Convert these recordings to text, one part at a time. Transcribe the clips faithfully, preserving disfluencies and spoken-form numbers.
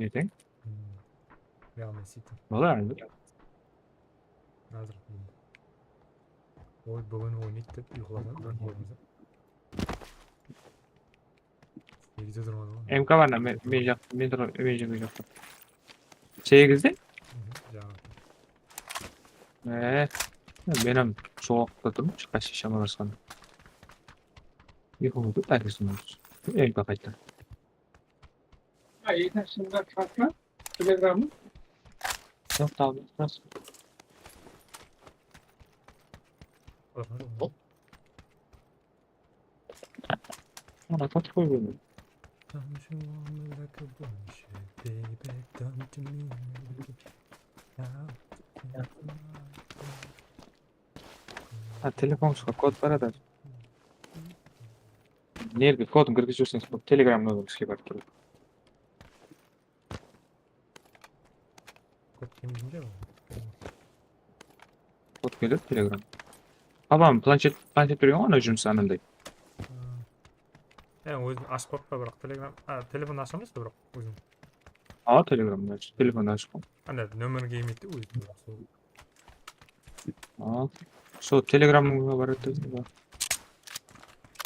Erteń? Hmm. Realno seyttim. Bolar endi. Házir. Oy, búgin oynaydı dep uyqılasań. Segizde turmadı ǵoy. M K bar, men, men jaq, men tur, men jaq, men jaq. Segizde? Mhm, jańa. E, men hám sol waqıtta turdım, hech qaysi shamalasqan. Uyqım kelip, tángisin. M K qaytta. Ha, endi shında chaqsa, Telegramı. Yoq, tabılmaz. Ana, tatib qoyıp edim. Don't you want me like a bunch, baby? Don't you mean me? Now, Ha, telefonımızǵa kod baradı. Nerge kodın kirgizip jiberseń, Telegramdan bizge barıp keledi. Kod kim bizde? Kod keledi Telegram. Babam planshet, planshet bergen ǵoy, ana jumıs ananday. Ya, ózin ashıp qoyıptı, biraq Telegram, a, telefon ashıq emes pe, biraq ózin. Awa, Telegramda ash-, telefonda ashıq ǵoy. Ana, nomerge kelmeydi de ózin, biraq sol. Awa. Sol Telegramıńa baradı da.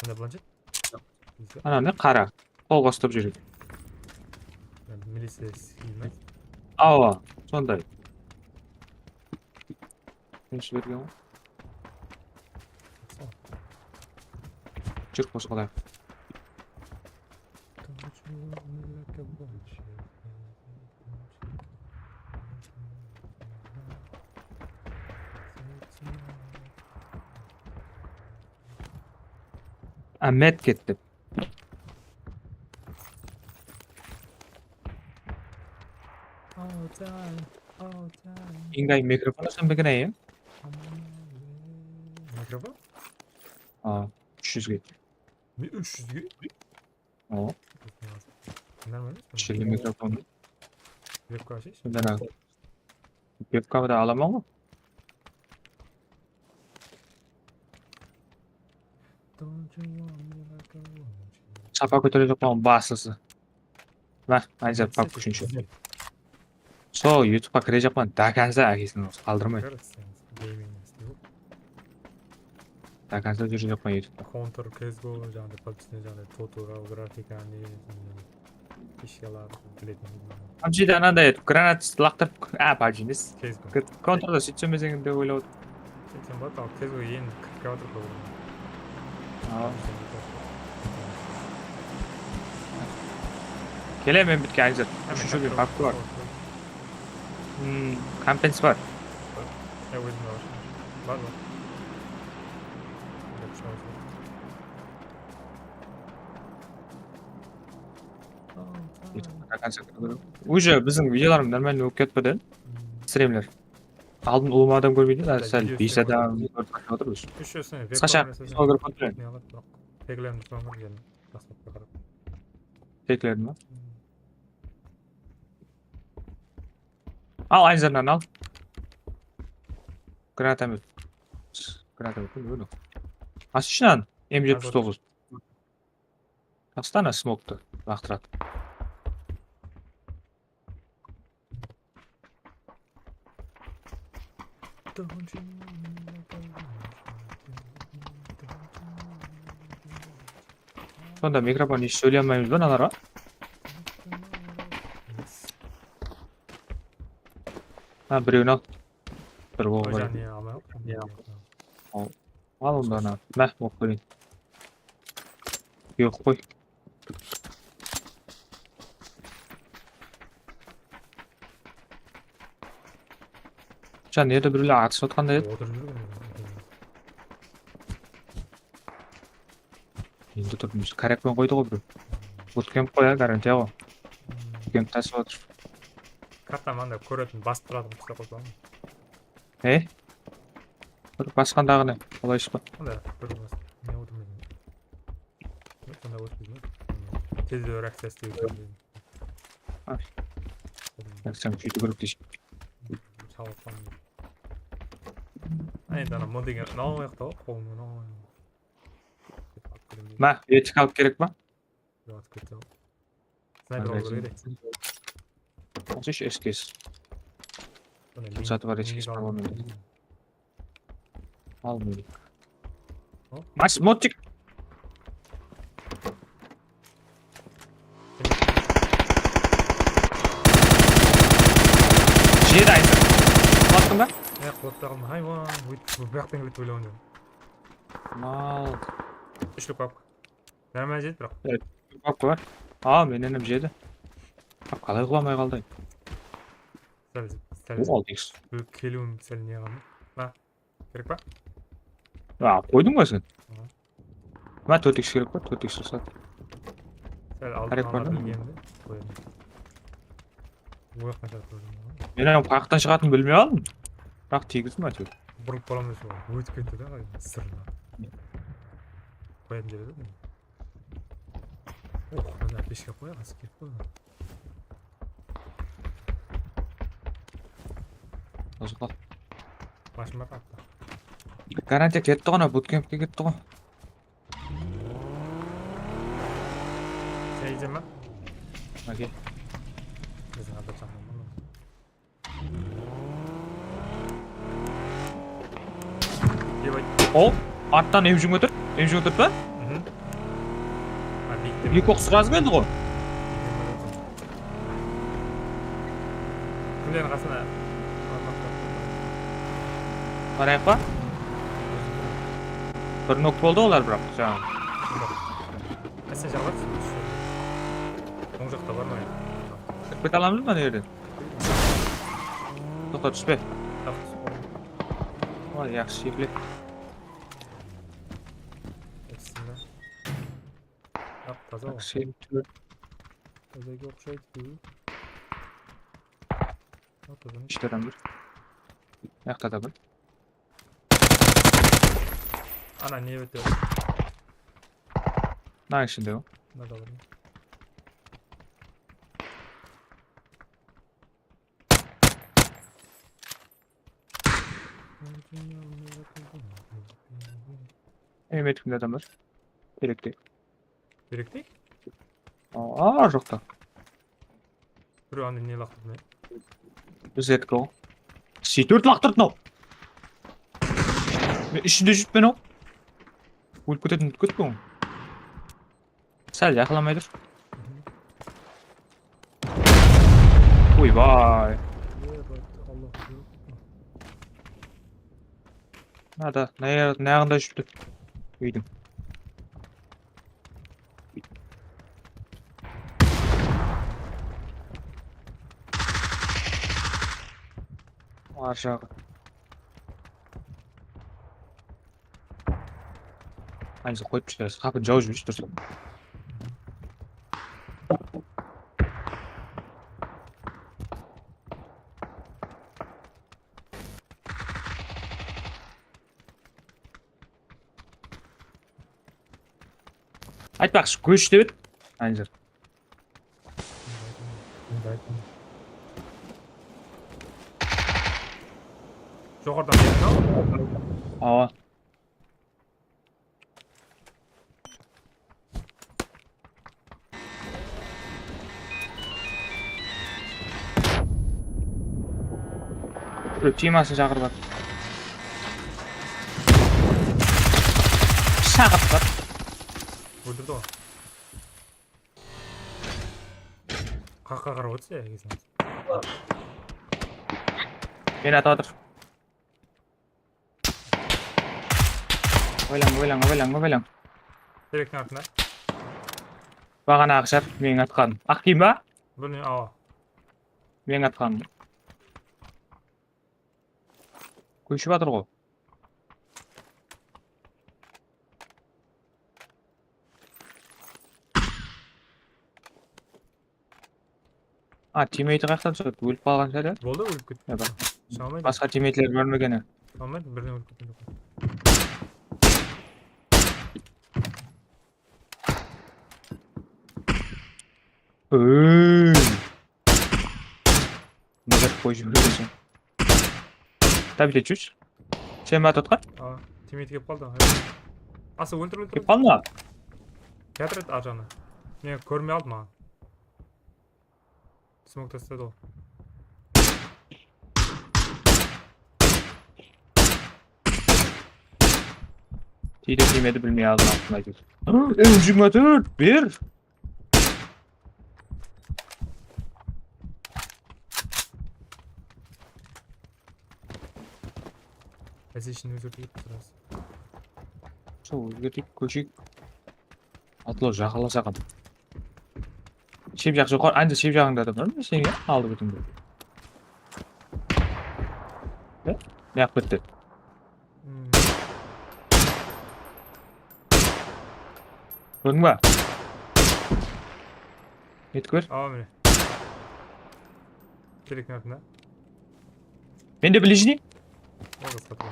Ana planshet? Bizde. Ana ne qara. Qolǵa uslap júredi. Miliciya sıyma. Awa, sonday. Birinshi bergen ǵoy. Júr, qosıp alayıq. Ámet ketti. All time, all time. Engay mikrofon ashqan beken, ya? Mikrofon? A, úsh júzge. Ne, úsh júzge? O, Normal emes pe? úsh júzge mikrofon. Webka ashayınshı. Bundan al. Webkamı da alaman ǵoy. Sapa kótere joqpan baslısı. Mine, Ańsat pap úshinshi. Sol YouTubeqa kire joqpan, до конца ákesin qaldırmay. Do конца júre joqpan YouTubeta. Counter, C S G O, jańaday, pubgide jańaday, tutorial, grafika, ne, fishkalar, biletin. Pubgide ananday etip, granat laqtırıp, a, pubg emes. C S G O. Counterda sóytsem edim dep oylap otırman. Sóytsem boladı, al, C S G O endi kirip kiyatır kóbirek. Awa. Kele, men bitken, Ańsat. Úshinshi pubg bar. Hmm, kompens bar. Ya, ózimde bar. Bar, bar. Уже biziń videolarımız normalno bolıp ketip baradi. Strimler. Aldın ulıwma adam kórmeydi, házir sál bes adam kórip otırmız. Qısqasha, sol bir kontrol. Teglerin sońır endi. Dastlapqa qarap. Teglerin ba? Al, Ańsatnan al. Granatomёt. Granatomёt, ne bu? Asıshınan M jetpis toǵız. Tastana smoktı, laqtıradı. Sonda mikrofon hesh sóyley almaymız ba mınalarǵa? Ha, birewin al. Bir bolıp Oy, bar. Janı ya, ama. Al onda ana. Mah, bolıp koreyin. Yoq qoy. Jan, erde birewler atısıp atqanday edi. Otırıp júr ǵoy. Endi turdım. Kárek penen qoydı ǵoy birew. Bootcamp qoy, ya, garantiya ǵoy. Bootcamp tasıp atır. Karta manda kóretin basıp turatuǵın qısa qoysań. E? Bir basqandaǵı ne? Qolay ish pa? Mında bir bas. Ne otırmaydı. Sonda ótpeydi. Tezde reakciya islep. Ay. Reakciya kúydi kórip deyshi. Sawatlan. Ay, dana mod degen mınaw ayaqta ǵoy, qolımda mınaw. Ma, vertikal kerek pa? Joq, kete al. Snayper alıp beredi. Otız üç S K S. Mine, satı bar, S K S bar, onı. Al, minik. Hop. Mas, motçik. Jedi aytsa. Battın ba? Ya, qotlaǵım haywan. Óyt, bu buyaqtan keledi, oylaǵan joq. Mal. Úshlik papka. Nármál jedi, biraq. Evet, papka bar. A, mennen hám jedi. Qalay qulamay qaldı? Sál, sál. O, altı X. Keliwim sál ne qaldı? Ha. Kerek pa? A, qoydıń ba sen? Aha. Ma, tórt X kerek pa? Tórt X ruxsat. Sál aldın ala bilgenimde qoyadım. Oyaqtan shıǵıp kórdim. Men hám qayaqtan shıǵatının bilmey aldım. Biraq tiygizdim, áytewir. Burılıp balam dese, ótip ketti de, sırtına. Qoyatın jer edi. Oh, mına peshke qoyayıq, azır kelip qoyayıq. Uzaqqa. Mashina battı. Garantiya ketti ǵo, ana bootcampke ketti ǵo. Sen izleme. Okey. Biziń adam sanamız. Ol arttan emjim ótir, emjim ótir pa? Eki oq srazı keldi ǵo. Kimlerdiń qasına? Barayıq pa? Bir nok boldı olar, biraq, jańa. Sen jaǵıp atır. Oń jaqta bar ma? Kete alamız ba mına jerden? Toqta, túspe. Oy, yaqshı sheple. Taza ǵoy. Tazayǵa oqshaydı. Ishte adam bar. Mıyaqta da bar. Ana ne ótedi? Mına ishinde o. Mına da bar. Emet kimde adam bar? Terekte. Terekte? Aa, joqta. Bir anda ne laqtırdı ne? Biz ettik o. C tórt laqtırdı mınaw. Men ishinde júrippen o. Ólip ketetin, ólip ketpe oń. Sál jaqınlamay tur. Oybay. Mına da, mına jaǵında júripti. Úydiń. Ar jaǵı. Aynısı qoyıp shıǵarasız. Qapını jawıp jibershi dursa. Aytpaqshı, kósh dep edi. Aynısı. Joqarıdan berdi al. Awa. Timasın shaqırıp atır. Shaqırıp atır. Óldirdi ǵoy. Qaqqa qarap otırsa ya, kesin. Meni atıp atır. Oylań, oylań, oylań, oylań. Terektiń artına. Baǵana aqshar, meniń atqanım. Aq kiyim ba? Bilmeymen, awa. Meniń atqanım. Kóship atır ǵo. A, timmeyti qayaqtan túsedi? Ólip qalǵan shıǵar, ya? Boldı, ólip ketti. Ya, ba-, basqa timmeitler bar ma ekeni? Almaydı, birden ólip ketken joq. Óy. Mına qoyıp jibergen sen. Tabile júrshi. Sen ba tutqan? A, timmeiti kelip qaldı. Asa óltir, óltir. Kelip qaldı ma? Kiyatır edi ar jaǵına. Men kórmey aldım aǵan. Smok tasladı ol. Tiydi, tiymedi, bilmey aldım, astına kir. M jigirma tórt, ber. Позицияны ózgertip turasız. Sol, ózgertip kósheyik. Atlaw jaqınlasaq. Shep jaq joqarı, anda shep jaǵıńda adam bar ma sen, ya? Aldı bútinde. Ya? Ne yapıp ketti? Hmm. Kórdiń ba? Netip kór. Awa, mine. Terektiń artında. Mende ближний. Ol basqa tur.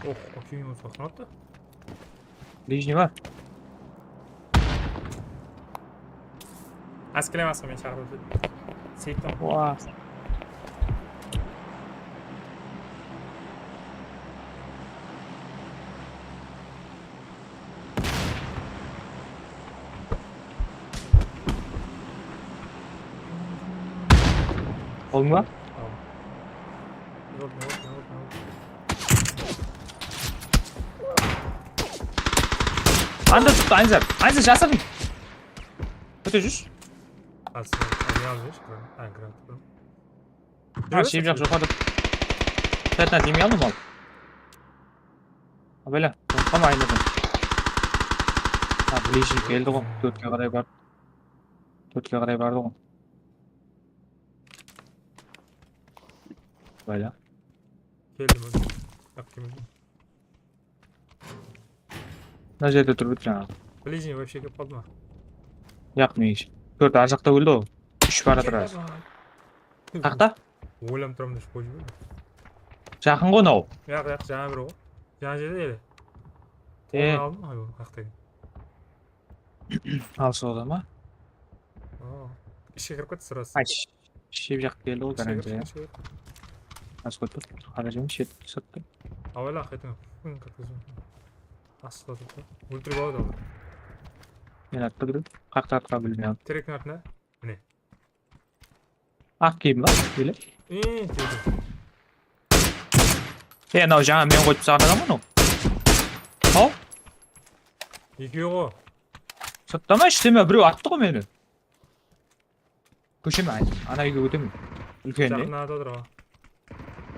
Oh, okey, ol soqtırmaptı. Ближний ba? Áskilem asqa men shaqırıp. Seyitton. Oa. Olma? Anda tuttu, Aynzar. Aynzar, jasırın. Kete júr. Aslında, ne alıyorsun? Ha, grant. Ha, shep jaq joqarıda. Tátna demey aldım al. Abela, qorqpama aynadan. Ha, ближний keldi ǵoy. Tórtke qaray bardı. Tórtke qaray bardı ǵoy. Abela. Keldim, ózim. Yaq, kelmedim. Mına jerde turıp edi jańa. Ближний вообще kelip qaldı ma? Yaq, men ish. Tórti ar jaqta óldi ǵoy. Úsh baratır házir. Taqta? Oylanıp turaman dep qoyıp jiberdim. Jaqın ǵoy anaw. Yaq, yaq, jańa biri ǵoy. Jańa jerde ele. E. Qolına aldım, ay, ol qaqtaǵın. Al, soda ma? Aa, ishke kirip ketti sırası. Ay, sh-, shep jaq keldi ǵoy, garantija. Ishke kirip ketti, ishke kirip ketti. Az qoyıp tur. Qara jemim shet sattı. Awayla, qaytıń. Hım, kirgizdim. Asıqta turdı. Óltirip aladı al. Men attı birew. Qaqta atqa bilmey al. Terektiń artında. Mine. Aq kiyim ba? Ele. Ee, tiydi. E, anaw jańa men qoyıp taslaǵan adam anaw. Haw? Ekewi ǵo. Sırtta ma, ishte ma? Birew attı ǵo meni. Kóshe me? Ana úyge óteme. Úlken ne? Jaqında atıp atır ǵo.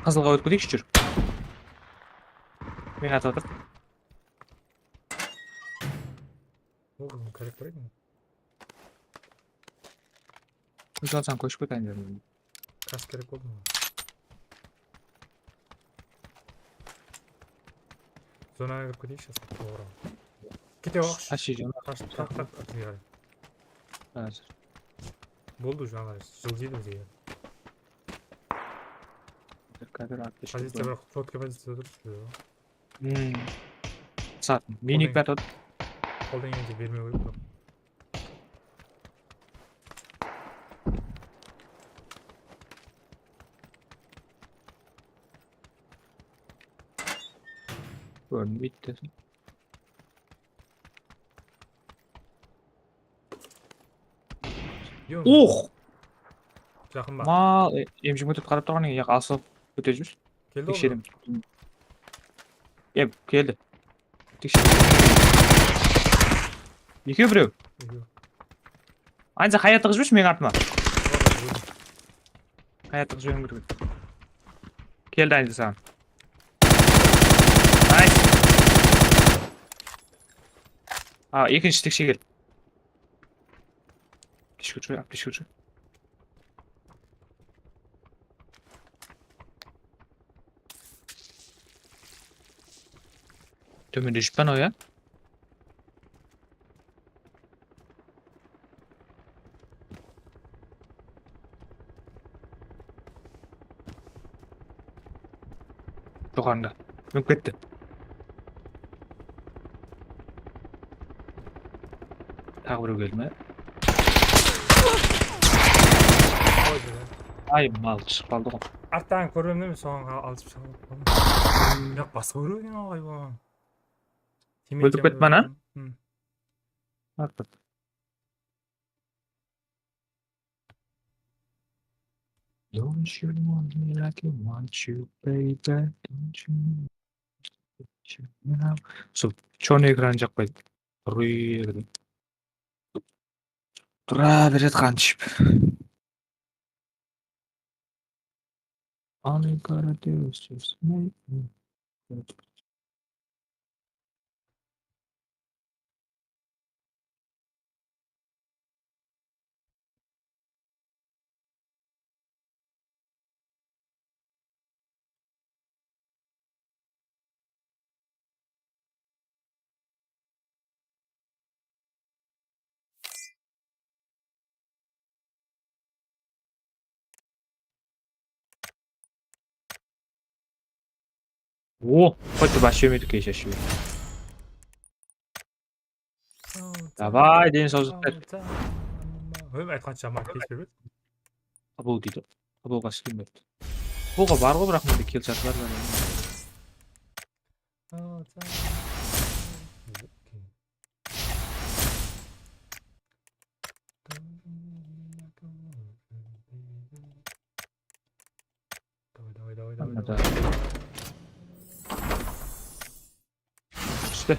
Qızılǵa ótip keteyikshi, júr. Men atıp atır. Ol qızım kárek kárek. Óz alsań kóship keteyik endi. Kas kerek boldı maǵan. Zonaǵa kirip keteyikshi, toǵrı. Kete baqshı. Ashi, zona. Qash, taq, taq, taq, bizge qaray. Házir. Boldı, jańa jıldıydı bizge. Házir kádr atdı. Pozitsiya, biraq, chetkay pozitsiyada turıptı. Hmm. Sat, minik bát. Qoldan kelgeninshe bermeu kerek bul. Kórinbeydi desin. Yoq. Uh! Jaqın ba? Mal, e, M jigirma tórt qarap turǵan eken, yaq, asıl kóterip júr. Keldi ǵoy. Teksherim. Em, keldi. Teksherim. Ekew, birew. Ekew. Aynza, qayaqqa tıǵıp jibershi meniń artıma. Qayaqqa tıǵıp jiberiń, birew. Keldi, Aynza, saǵan. Nice. A, ekinshi tekshe keldi. Kishkirtshi, kishkirtshi. Tómende júp pa anaw, ya? Joqarında. Minip ketti. Taǵı birew keldi me? Oy, be. Ay, mal, shıǵıp qaldı ǵoy. Arttan kórmem de, men soǵan alıp shıǵıp qaldım. Ya, basqa birew eken ǵoy, haywan. Óltirip kettim ana. Don't you want me like you want you, baby? Don't you? Sol chornıy ekran jaqpaydı. Tura beredi qan iship. Only karate is just me. O, хоть бы вообще meni keshe. Davay, deni sawzıp ber. Hım, aytqansha aman kes bermedi. Qabıl deydi. Qabılǵa islenbepti. Buǵa bar ǵo, biraq mende kill shot bar. Davay, davay, davay, davay, davay. Tústi.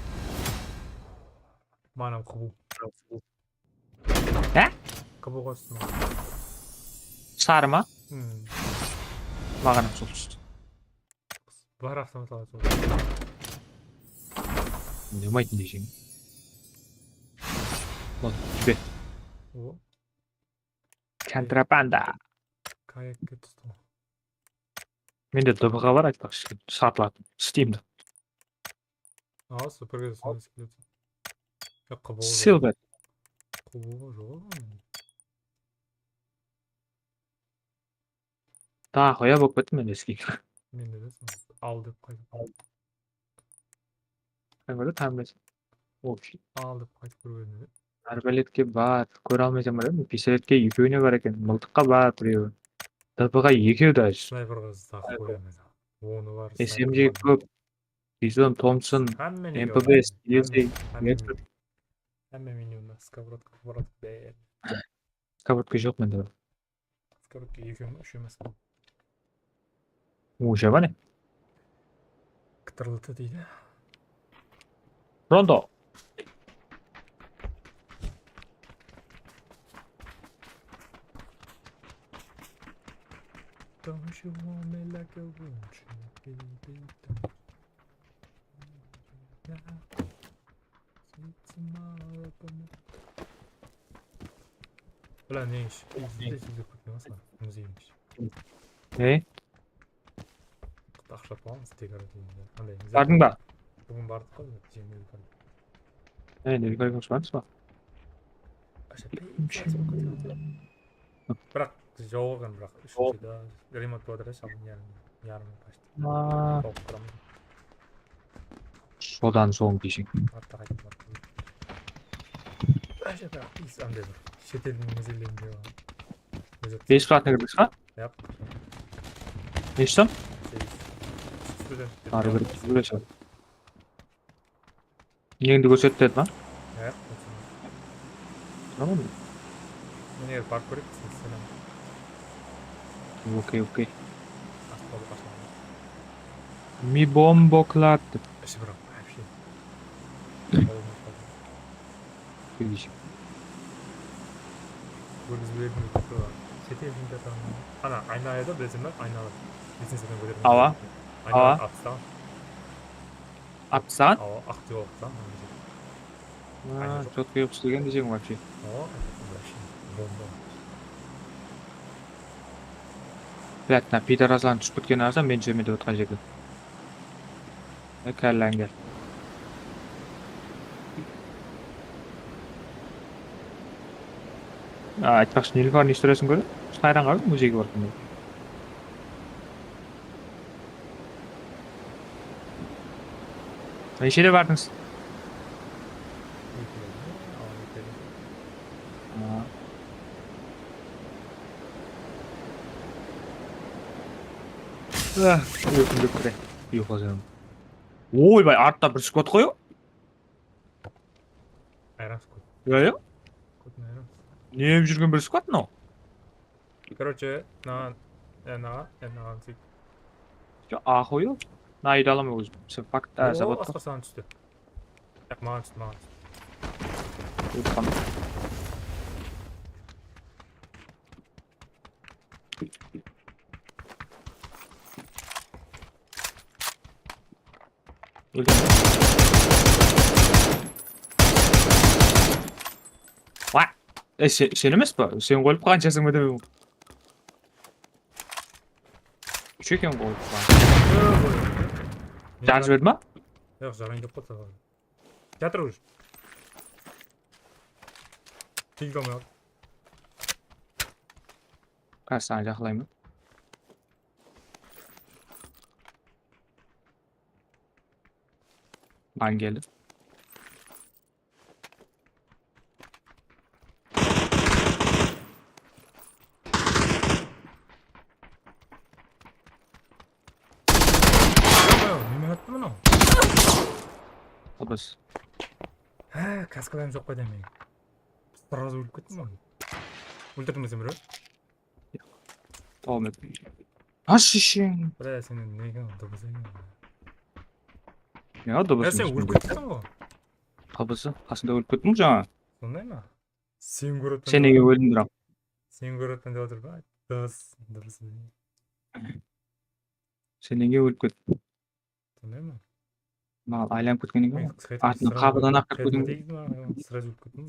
Manam qıbıw. Há? Qıbıw qostı maǵan. Sarı ma? Hmm. Maǵan hám sol tústi. Bar avtomat alasın. Ne umaytın deyseń. Bol, jibe. O. Kontrabanda. Kayakke tutın. Mende D B Q bar, aytpaqshı, satılatuǵın, Steamda. Al, super. Al. Skeleti. Ya, qıbıwı. Silver. Qıbıwı joq. Taxıya bolıp ketti mende skin. Mende de sol. Al dep qaytı. Sen kóre tanımaysań. Al dep qaytıp kóre berdim. Arbaletke bar, kóre almaysań ba dedim. Pistoletke ekewine bar eken. Mıltıqqa bar birewi. D P Ǵa ekew даже. Snayper qız taqıp qoyaman. Onı bar. S M G snayper bar. Kóp. Bizon, Thompson, M P B S, U S A, Magnum. Hámme minion. Skоворodka, skоворodka, bári. Skоворodka joq mende. Skоворodka ekew me, úsh emes pe? Óshe ba ne? K T R L T deydi. Rondo. Don't you want me like a roach? Bla, ne ish? Bizde sizge kútken asla. Muzeymiş. Ne? Aqsha tapamız, tek ara degende. Qanday? Bardıń ba? Búgin bardıq ǵoy, jeńil. E, ne, bardıńız ba? Biraq jawǵan, biraq úshinshide remont bolıp atır, shabın yarım, yarım почти. Aa. Tawıp turamız. Sodan soń deyseń. Artta qaytıp barıp. Biraq pis, anday bir shet eldiń muzeylerinde bar. Besplatno kirdińiz ba? Yap. Neshtan? Segiz. Student. Arı bir, bir. Neńdi kórset dedi ma? Yap. Tamam. Mine, barıp kóreyik, sen. Okey, okey. Aqpalı qashan. Mi bombo klad. Ishi biraq, вообще. Bilmeyim. Kórgizip berdim, shet eldiń de tanımayman. Ana, ayna edi, bileseń be, aynalı. Licenziyadan kótergen. Awa. Aynalı. Awa. Atstaǵan. Atstaǵan? Awa, aqtı atstaǵan. Ha, ayna joq. Чётко qılıp islegen deyseń вообще. Awa, вообще. Bomba. Блядь, mına pidoraslardıń túsip ketkeni arsa, men jeme dep atqan jerde. E, kálláń kel. A, aytpaqshı, Nilufar ne istoriyasın kórdim. Hayran qaldım, muzeyge barıp. Neshede bardıńız? Aa. Ah, uyqım kelip tur. Uyqılasam. Oybay, artta bir skvod qoy. Ayran skvod. Ya, ya. Skvod, ayran. Ne júrgen bir skvod mınaw? Короче, naǵan, e, naǵan, e, naǵan seyt. Yo, axuyo. Mına úydi alaman ózim. Sen fakt, á, zavodta. Asqar, saǵan tústi. Yaq, maǵan tústi, maǵan tústi. Úydi qanday? Óldim. Wa! E, sen, sen emes pa? Sen qoyıp qalǵan jasıń ba dep edim. Úsh eken qoyıp qalǵan. Jarıp jiberdi ma? Yoq, jarayın dep qoydı. Jatır уже. Tilka mı? Házir saǵan jaqlayman. Maǵan keldi. Neme attı mınaw? Qıbız. Há, kaskalarım joq pa deme. Srazı ólip kettim ǵoy. Óltirdiń be sen birewdi? Tawam ettim. Ash isheń. Bile, seniń ne eken, dubızıń eken. Ya, dubızım. Ya, sen ólip kettiń ǵoy. Qıbızı, qasında ólip kettim jańa. Sonday ma? Sen kórip. Sen nege óldiń, biraq? Sen kórip dep otır ba? Dubız, dubızı. Sen nege ólip kettiń? Bilmeymen. Mal aylanıp ketken eken ǵoy. Artına qapıdan-aq kirip ketken. Srazı ólip kettim.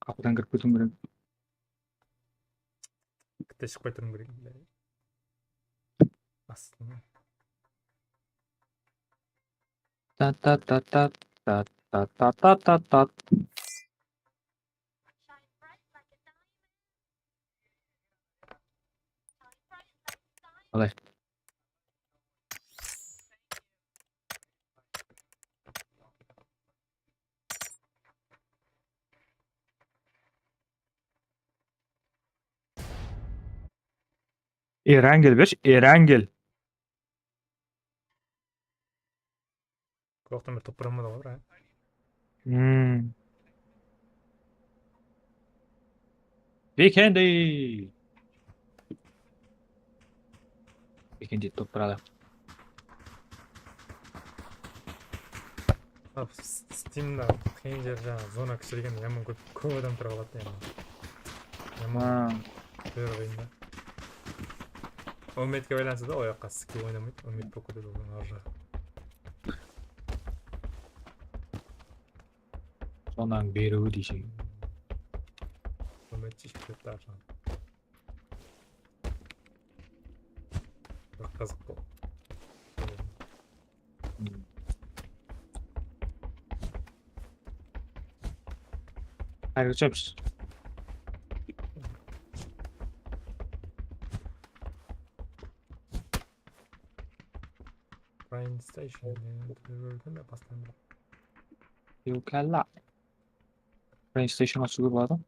Qapıdan kirip ketken eken. Kitte shıqpay turıwım kerek. Astına. Ta ta ta ta ta ta ta ta ta ta. Qalay? Erangel bershi, Erangel. Koqtan bir topırama da bar, ha. Hmm. Vikendi. Vikendi topıradı. Al, s-, Steamda qıyın jer, jańa zona kishireygen, yaman kóp, kóp adam tura aladı, yaman. Yaman. Ha. Beri qıyın da. Umedke baylanıslı da, o jaqqa skill oynamaydı. Umed pokudaydı onıń arı jaǵı. Sonıń beriwi deyseń. Umed sheship ketti arı jaǵın. Bir qızıq bol. Hadi ushapsız. Train station, e, bastan bir. Yukalla. Train station ashıwǵa boladı.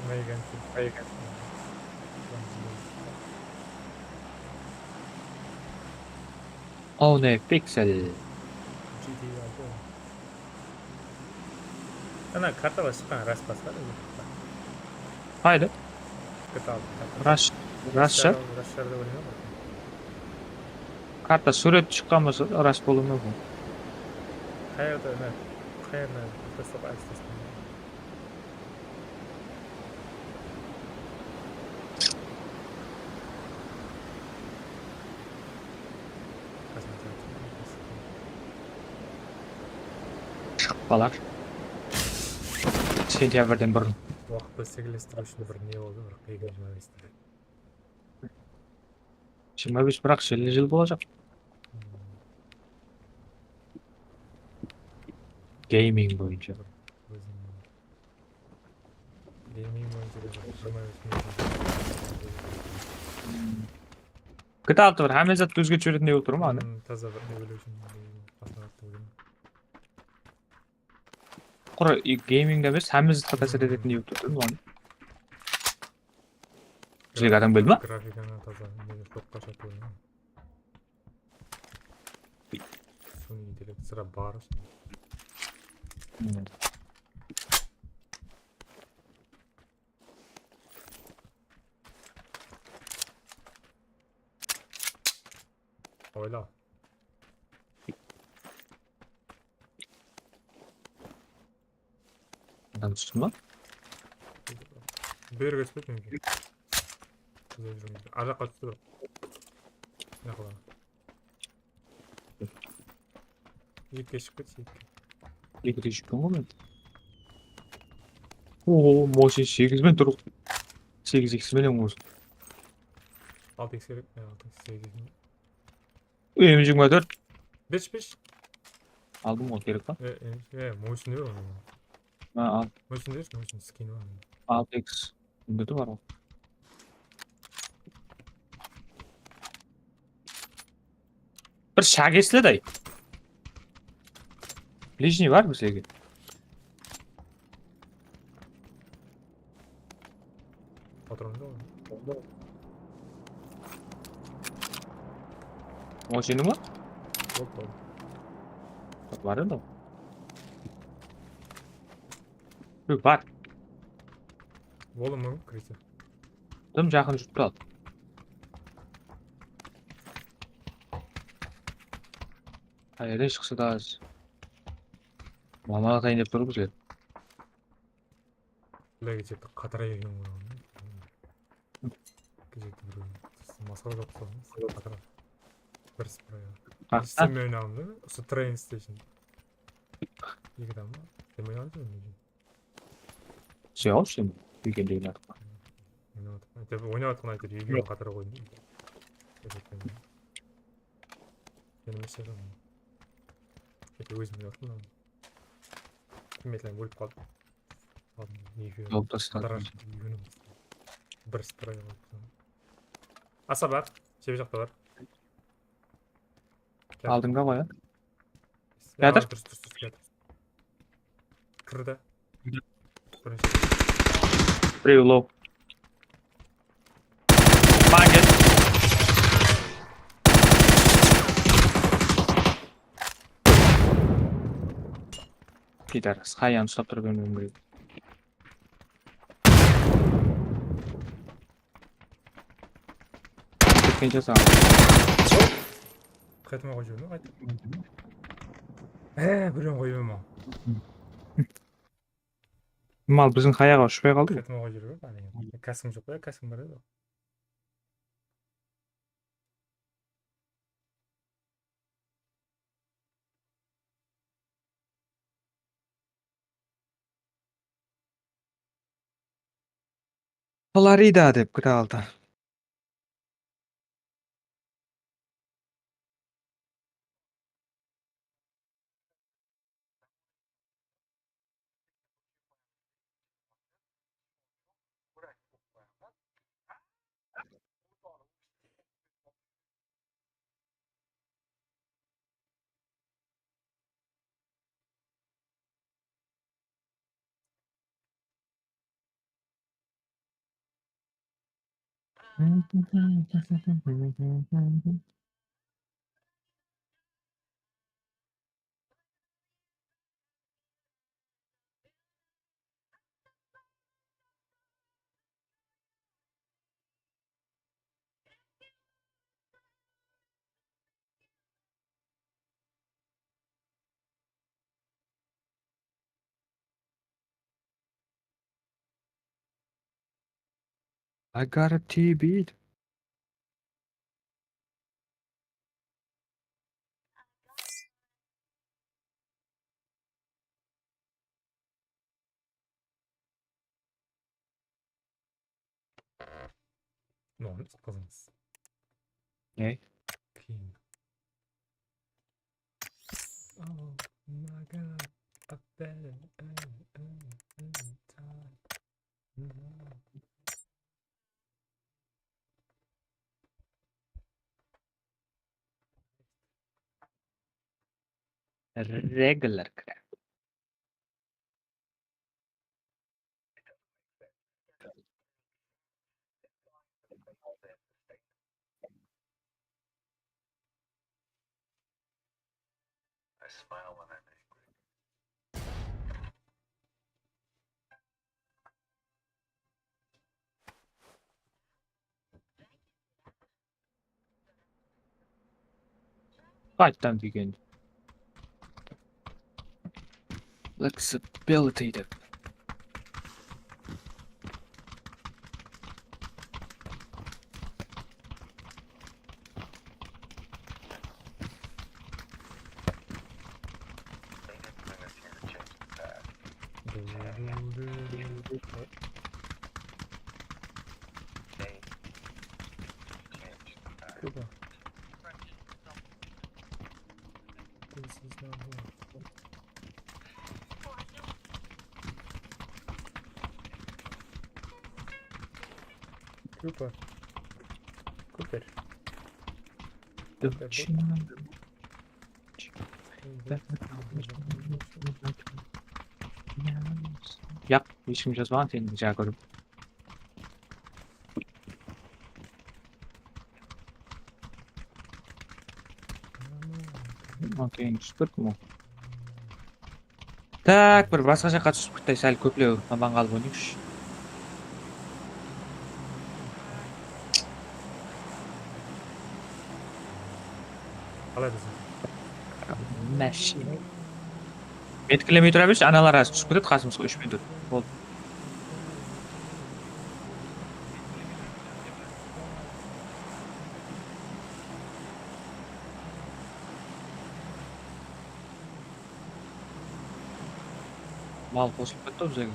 Megan, Megan. O ne, Pixel. G T A altı. Ana kartalar shıqqan, ras basqa da. Qayda? G T A altı karta. Ras, ras shıqtı. Ras shıqtı, óleymen. Karta súwreti shıqqan bolsa da, ras bolıwı múmkin. Qayerda, ne? Qayerda? Просто qoyasız. Shıqıp qalar. Sentyabrden burın. Waqıttı sekinlestiriw ushın bir ne boldı, bir qıyın jumawesti. Jigirma bes, biraq jilli jıl bolajaq. Gaming boyınsha. Gaming boyınsha da jigirma bes minut. G T A altı bir hámme zattı ózgertip jiberetindey bolıp tur ma, ana? Hmm, taza bir evolution baslanıptı búgin. Qurı gamingde emes, hámme zatqa tásir etetindey bolıp tur, oǵan. Bizlerge adam keldi ma? Grafikanı taza, nege joqqa shaqırıp. Sunıy intellekt sıra bar. Oyla. Adam tústi ma? Berge túspedi menimshe. Bizler júrmeydi. Arjaqqa tústi bir. Ne qıladı? Ekige shıǵıp ketshi, ekige. Ekige shıqqan ǵoy men. Oo, Mosin segiz ben tur. Segiz iks menen osı. Altı iks kerek, ya, altı iks, segiz iks. M jigirma tórt. Besh, besh. Aldım ǵoy, kerek pa? E, e, e, Mosin diyor. Ha, al. Mosin diyor, Mosin skini var. Altı iks. Bunda da bar ǵoy. Bir shagesli day. Blижний bar bizlerge. Patron da. O seniń ba? Hop, hop. Bar edi. Bar. Boldı mı, kirse? Dım jaqın jurttı al. Qayerden shıqsa da az. Mamal atayın dep tur bizler. Bizler kechekte qatıra eken ǵoy. Kechekte bir masqara joq qılamız. Qatıra. Bir sıpıra ya. Qaqta. Sen menen oynadım da, usı train station. Eki adam ba? Sen oynadıń ba? Şey al şimdi. Weekendde oynadık. Oynadık. Aytep oynap atqan aytep ekewin qatıra qoydım. Kene mese. Kete ózim oynap atqan. Kimmetlen ólip qaldı. Aldım. Ekewin. Alıp tasladım. Qatıra ekewin. Bir sıpıra qoyıptı. Asa bar. Shep jaqta bar. Aldıńda ǵoy, ya. Ya, Kiyatır. durıs, durıs, durıs, kiyatır. Kirdi. Kirdi. Birinshi. Birew low. Maǵan kel. Pidar, Sky'ın uslap turıp ómir. Ketkenshe saǵan. Qaytıma qoyıp jiberme, qayt. E, birew qoyıp jiberme. Mal biziń qayaǵa ushpay qaldı. Qaytıma qoyıp jiberme, qáne. Kasım joq pa, kasım bar edi. Florida dep kire aldı. I got a T B. Noqız qızımız. Ne? King. Oh my God. I bet it, it, it, it, time. Regular kire. Qayttan degen. Flexibility dep. Kóper. This is not work. Kóper. Kóper. Yaq, hesh kim jazbaǵan seni jaǵa kórip. Okey, túsip kettim ol. Tak, bir basqa jaqqa túsip ketay, sál kóplew taban qalıp oynayıqshı. Qalay deseń? Mashina. Metkilemey tura bershi, analar házir túsip ketedi qasımızǵa, úsh minut. Boldı. Mal qosılıp ketti bizlerge.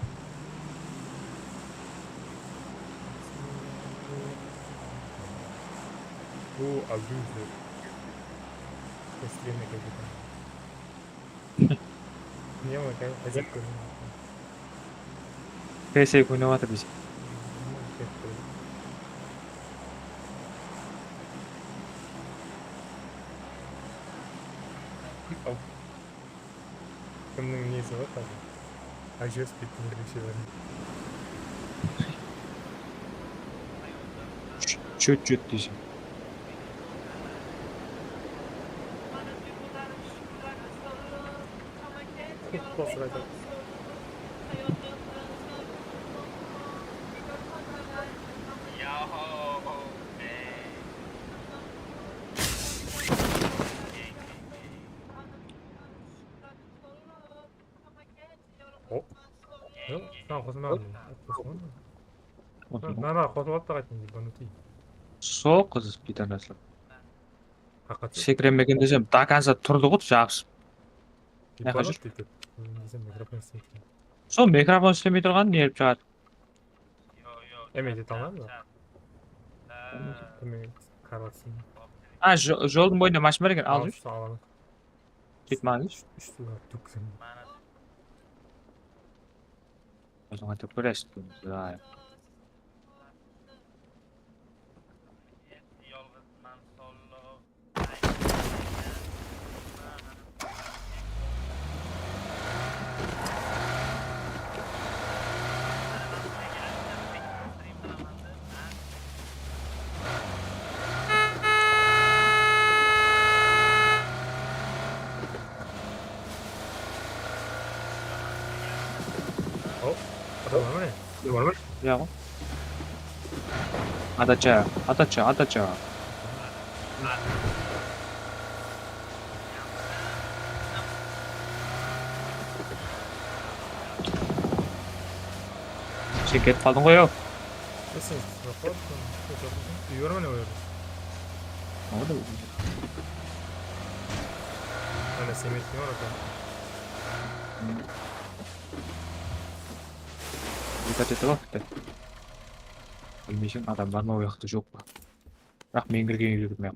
Bu abuzde. Estireme kepeten. Ne o, gel, ajap kórdim. P S oynap atır dese. Kimniń nesi bar házir? Ajasıp kettim, birinshi bari. Chut, chut deyseń. O? Yoq, saǵan qosılmaǵan. Qosılmaǵan. Nara qosıp alıp ta qayttım, ебанутый. Sol qız pidanaslar. Haqiqat. Sekirenbegen desem, до конца turdı ǵo, jabısıp. Ебанутый dep. Desem, mikrofon islemeydi. Sol mikrofon islemey turǵanın nerip shıǵadı. Em, ete almayman ba? Kórmey, karvatsin. A, jo-, joldıń boyında mashina bar eken, al. Al, júr. Alaman. Ketmadińiz. Úsh, úsh, úsh, úsh, úsh. Óziń aytıp kóresiz. Hop, adam bar ma ne? Adam bar ma? Yoq. Atacha, atacha, atacha. Sen ketip qaldıń ǵoy-aw. Sen joq pa? Úyi bar ma ne o jerde? Mana semetki bar eken. Bilmeyseń, adam bar ma o jaqta, joq pa? Biraq men kirgen úylerge men.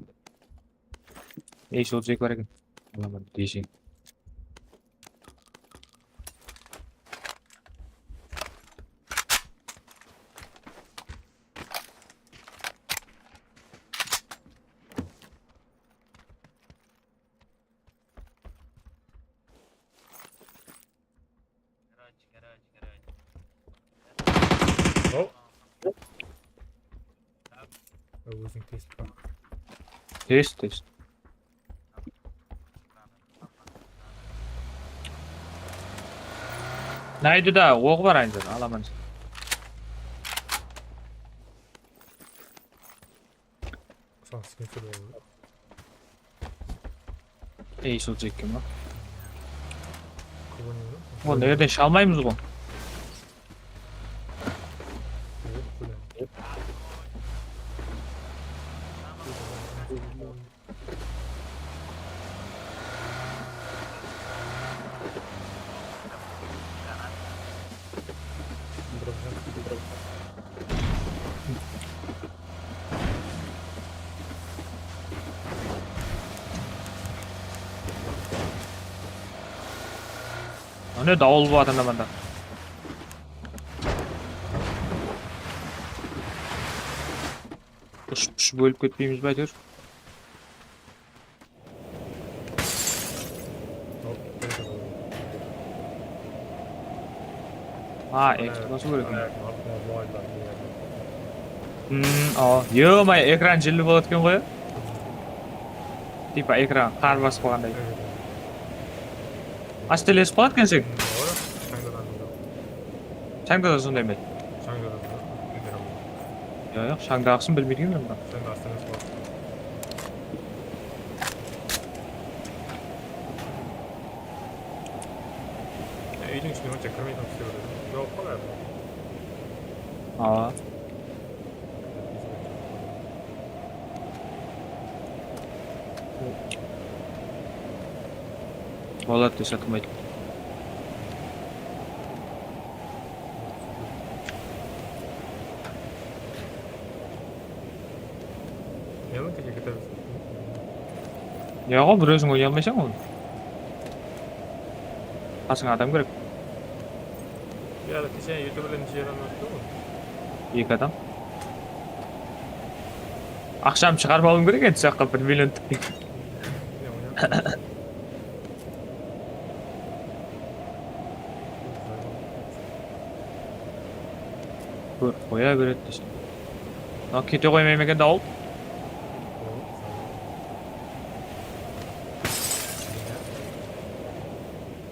Ey, sol jek bar eken. Alaman deseń. Hop. Óziń test pa? Test, test. Naydı da, oǵı bar aynı, alaman. Sensor. Ey, sol jekke ma? Kıvın. Onı erden shalmaymız ǵo. Mine dawıl bolıp atır mında. Ushıp-ushıp ólip ketpeymiz be, áytewir? Ha, eksploziv kerek. Hmm, awa. Yo-moyo, ekran jilli boladı eken ǵoy. Tipa ekran qar basıp qalǵanday. Ás telesip qaladı ekenseń. Shańda da sonday ma edi? Shańda da sonday. Yoq, yoq, shańdaǵısın bilmeydi ekenmen men. Shańdaǵısın emes qo. Ya, úydiń ishine onsha kirmeytuǵın túse beredi. Jawap pa báribir? Awa. Boladı dese atılmaydı. Meni kete kete. Yoq, bir óziń oynay almaysań ol. Qasıńa adam kerek. Ya, keshegide youtuberler neshe adam ótti ǵoy? Eki adam. Aqshamdı shıǵarıp alıwım kerek edi, sol jaqqa bir million tikpey. Kórip qoya beredi desem. Mına kete qoymaydı ma eken dawıl?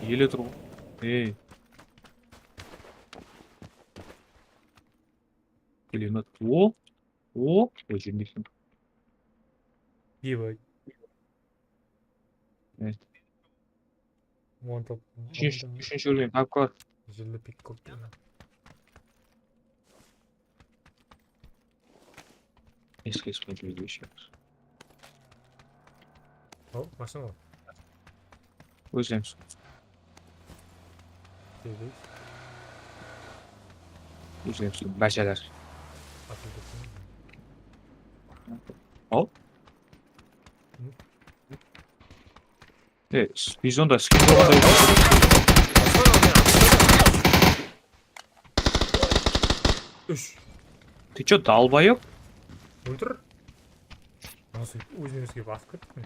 Ele tur ǵoy. Ey. Pulemyot. O. O. Oy, júrmeysin. Ебать. Evet. One top. Úshinshi, úshinshi úrgen papka. Jilli pikkop. Eski, eski, eski. Al, mashina ǵoy. Ózlemiz. Ózlemiz, báshalar. Al. E, bizonda skin bolǵanda. Úsh. Ты чё, долбоёб? Óltir. Nasıl ózine-ózge basıp kettik men.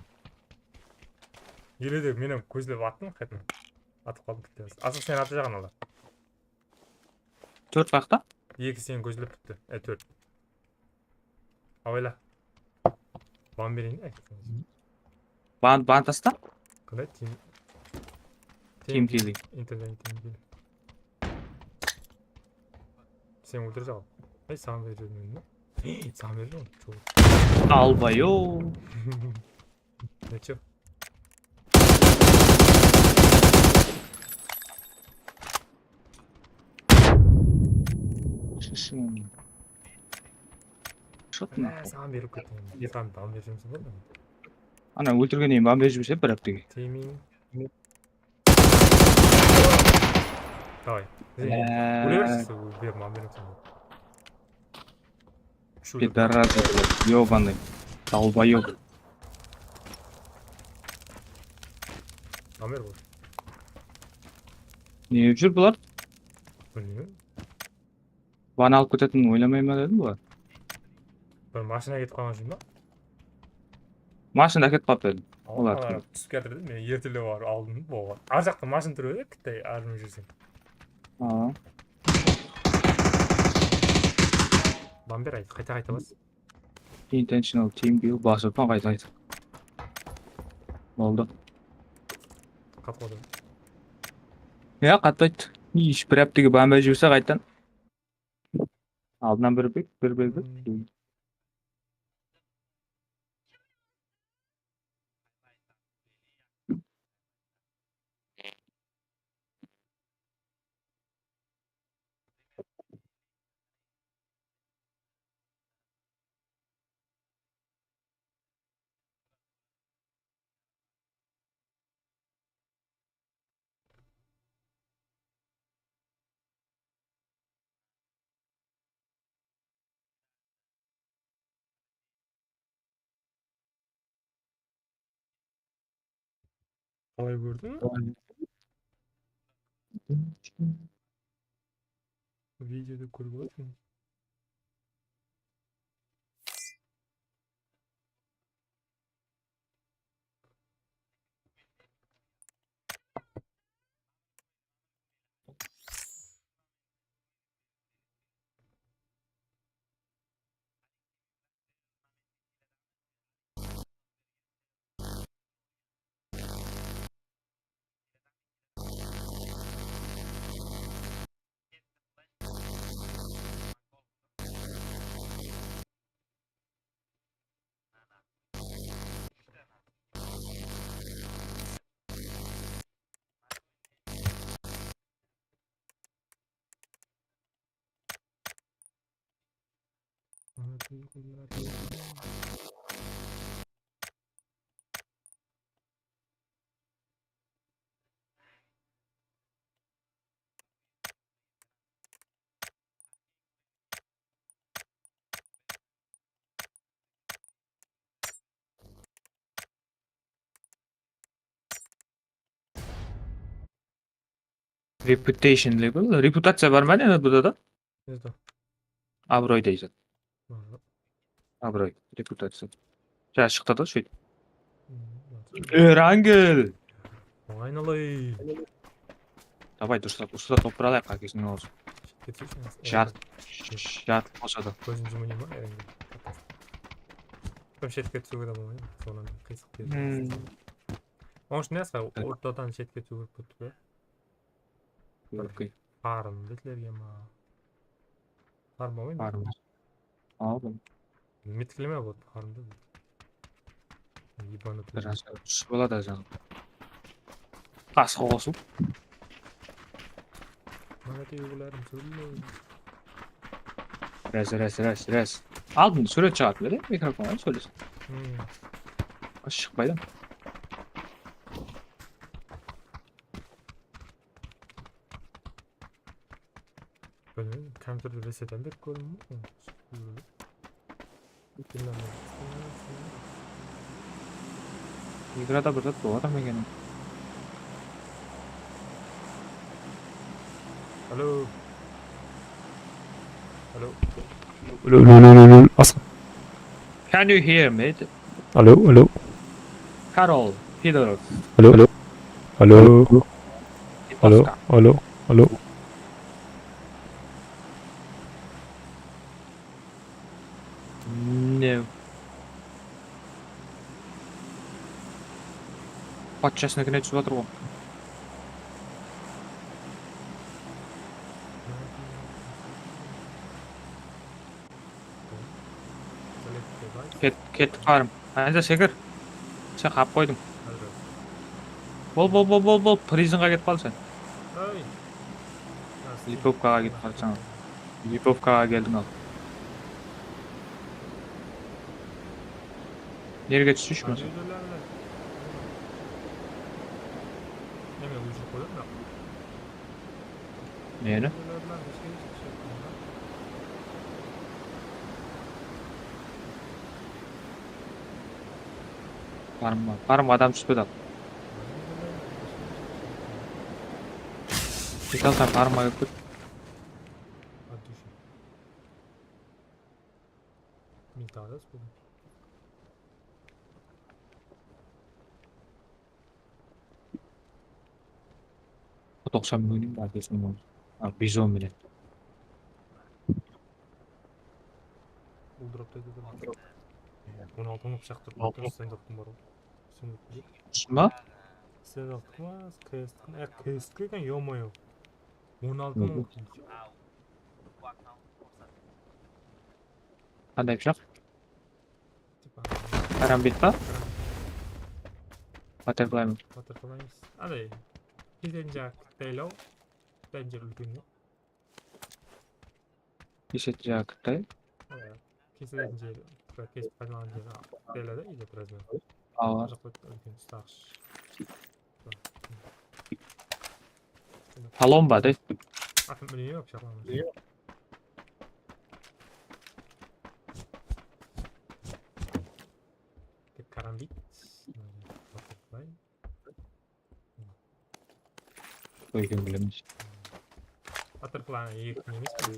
Ele de men hám kózlep attım, qaytadan. Atıp qaldım, bitti. Asıl sen atajaǵın ala. Tórt waqta? Eki seni kózlep turıptı. E, tórt. Abayla. Ban bereyin de. Ban, ban tasta? Qanday? Team, Team Kill. Internet Team Kill. Sen óltirip al. Ay, saǵan berdim men. Saǵan berdim. Çok. Albayo. Neçe? Shısın. Shot mı? Ee, saǵan berip kettim. Saǵan ban berip jibersin, boldı. Ana, óltirgennen keyin ban berip jiberse, bir háptege. Timing. Davay. Ee. Óle bersin, berip, ban berip jibersin. Пидорасы, блядь, ёбаный. Долбоёб. Номер bor. Ne júr bular? Bilmeymen. Ban alıp ketetin oylamay ma dedim bular. Bir mashina ketip qalǵan ushın ba? Mashina ketip qalıptı dedim. Olar túsip kiyatır dedim, men ertelep barıp aldım bolǵan. Ar jaqta mashina tur edi, kittay armay júrsem. Aa. Ban ber, qayta-qayta bas. Intentional team kill, basıp qayta-qayta. Boldı. Qatı qoydı. Ya, qattı ayttı. Ish, bir háptege bamba júrse qayttan. Aldınan bir bek, bir belbek. Qalay kórdiń? Videoda kórip atırman. Reputation level, reputaciya bar ma ne burada da? Nerede? Abroy deydi. Aha. Abroy, reputaciya. Ja, shıqtı da, shóyt. Mhm. Erangel! Aynalayın. Davay, durıslap, usta topır alayıq, ákesiniń awzı. Jat, jat bolsa da. Kózin jumayın ba, Erangel? Tam shetke túsiwge de bolmaydı, sonnan qıysıq. Hmm. Onıń ushın ne, ortadan shetke túsiwge kerek boldı. Okey. Farm bizlerge ma? Farm bolmaydı. Farm. Aldım. Mitikleme boldı farmdı. Ебанутый. Biraz usı boladı jańa. Qasqa qosılıp. Mana teygilerim sóyley. Res, res, res, res. Aldın súwret shıǵadı, bile mikrofonnan sóyleseń. Hmm. Shıqpaydı. Bilmeymen, kompyuterdi resetlep kórdim. Ekranda bir zat boladı ma eken? Alo. Alo. Alo, alo, alo, alo, Asqar. Can you hear me? Alo, alo. Karol, Fedorov. Alo, alo. Alo. Alo, alo, alo. No. Patshasınıkine túsip atır ǵo. Ket, ketip qarım. Qansa sekir. Sen qap qoydıń. Bol, bol, bol, bol, bol. Prizonǵa ketip qal sen. Lipovkaǵa ketip qalsań. Lipovkaǵa keldiń al. Nerge túseyshi bolmasa? Neme, ózi qoydı, biraq. Neni? Farmǵa, farmǵa adam túspedi al. Metal sen farmǵa kelip ket. Militarios bul. Toqsan menen bar desin. A, bizon menen. Bul dropta edi. On altı mıń pıshaq turıp, altı mıń stendaptım bar ǵoy. Sen ma? Stendaptı ma? Quest, e, quest eken, ё-моё. On altı mıń. Qanday pıshaq? Karambit pa? Butterfly ma? Butterfly emes. Anday, kesetin jaǵı kitaylay. Kitaylay jeri úlken. Kesetin jaǵı kitay. Kesetin jeri, kesip paydalanǵan jeri kitaylada, или razmer. Awa. Jaqta úlken ustaǵısh. Talon ba de? Atın bilmeymen, pıshaqlanma. Tek karambit. Butterfly. Qoydım, bilemiz. Butterfly eki emes pe?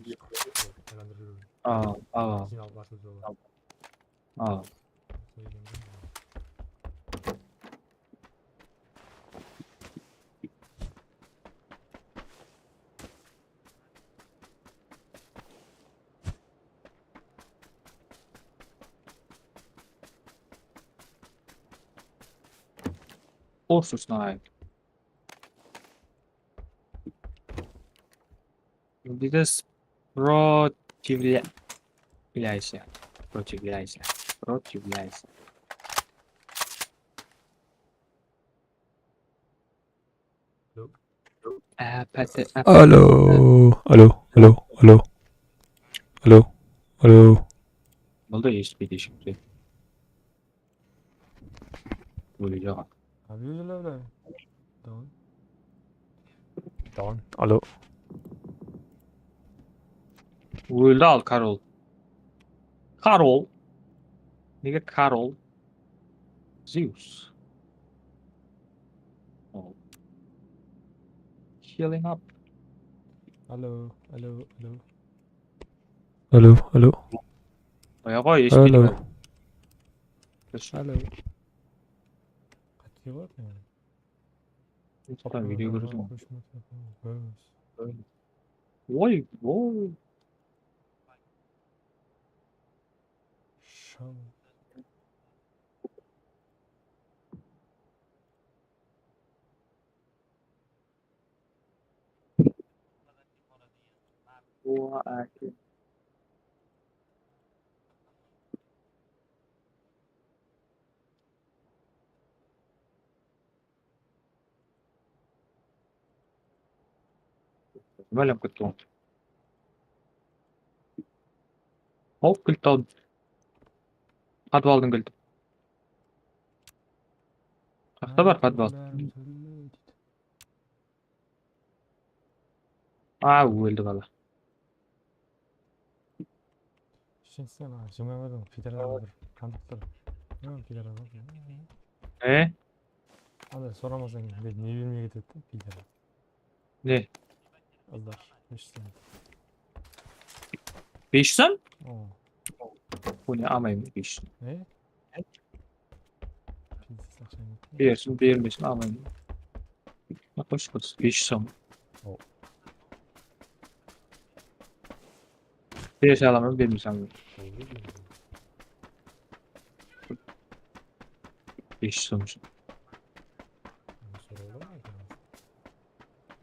Aylandırıp júriw. Aa, aa. Jıynalıp ashıp jol. Aa. Qorsız, nay. Deydi, сопротивляйся. Сопротивляйся. Сопротивляйся. Á, páshe, á, alo, alo, alo, alo. Alo, alo. Boldı, esitpeydi eshekte. Óldi jaǵa. Abi, óldi, óldi. Down. Down. Alo. Óldi al, Karol. Karol. Nege Karol? Zeus. Oh. Healing up. Alo, alo, alo. Alo, alo. Qoya qoy, eshitpeydi. Alo. Alo. Qáte bar. Instagram video kóreseń. Oy, oy. Sham. Oa, áke. Nima ilinip ketti oǵan? Hop, kilt aldım. Podvaldıń kilti. Qaqta bar podval? A, óldi bala. Ishensene, jigirma bir pidarlar bir konduktor. Ne pidarlar bar? Ne? Anday soramasań, ne bermey ketedi, pidar. Ne? Qızlar, bes júz som. Bes júz som? Oo. Bul ne, almayman bes júz som. Ne? Bersin, bermesin, almayman. Qosh, qosh, bes júz som. Oo. Berse alaman, bermese almayman. Bes júz som ushın.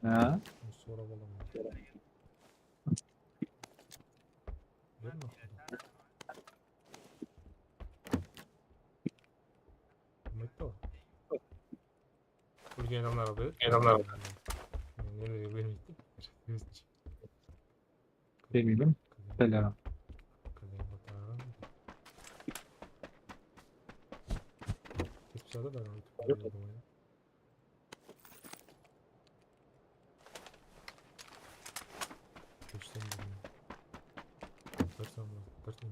Ha? Berme. Bilmeydi de o. Ólgen adamlarǵa beredi. Ólgen adamlarǵa. Nelerge bermeydi. Ózinshi. Bermeymen. Dál aǵam. Kep sadı da, bir san, bir san.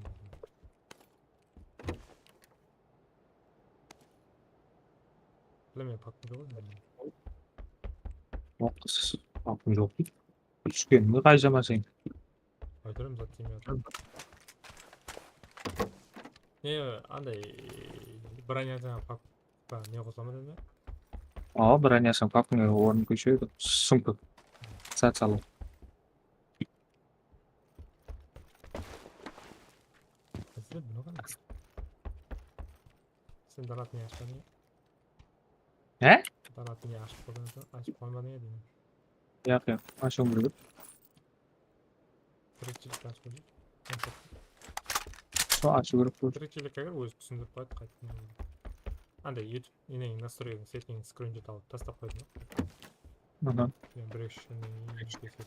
Bilmeymen, pakım joq ǵoy. Haqqım joq deydi. Túskenini qay jama sen? Aytırım, zat tiymeyi atırım. Ne, anday, bronyasań, pak, pa, ne qosaman dedi me? Awa, bronyasań, pakıńa orın kóshiredi. Sumka. Zat salıw. Sen donatın ashqan ne? He? Donatın ashıp qoymadıń, ashıp qoymadıń ya deymen. Yaq, yaq, ashıw kerek. Tirik jilikti ashıp kóreyik. Sol ashıw kerek bul. Tirik jilikti agar ózi túsindirip qoyadı, qaytın. Anday YouTube, eneń nastroykadan settingin skrinshot alıp taslap qoydım. Aha. Men bir-eki kúnneyin keserip ketip.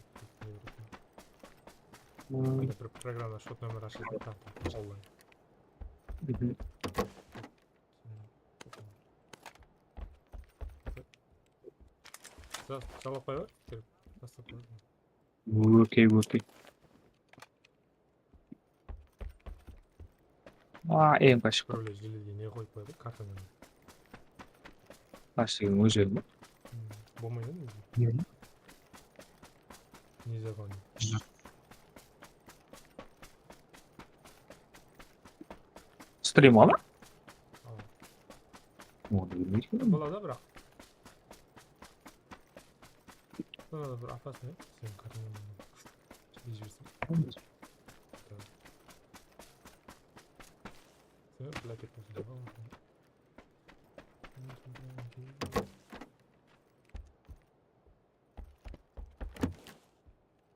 Hmm. Anda bir programma shot nomer ashıldı, onlayn. Mhm. Za-, jalap qoya ber. Taslap qoy. Okey, okey. Aa, em, qashıp. Birewler jelege ne qoyıp qoydı, kartadan. Qashıp degen óz jeri me? Hmm, bolmaydı ǵoy. Ne? Neza ǵoy. Strim ala? Al. Onı bilmeymen. Boladı, biraq. Boladı, bir apasın, ya, seniń kartańnan. Jiberisin. Tamam. Sen, plaket bolsın.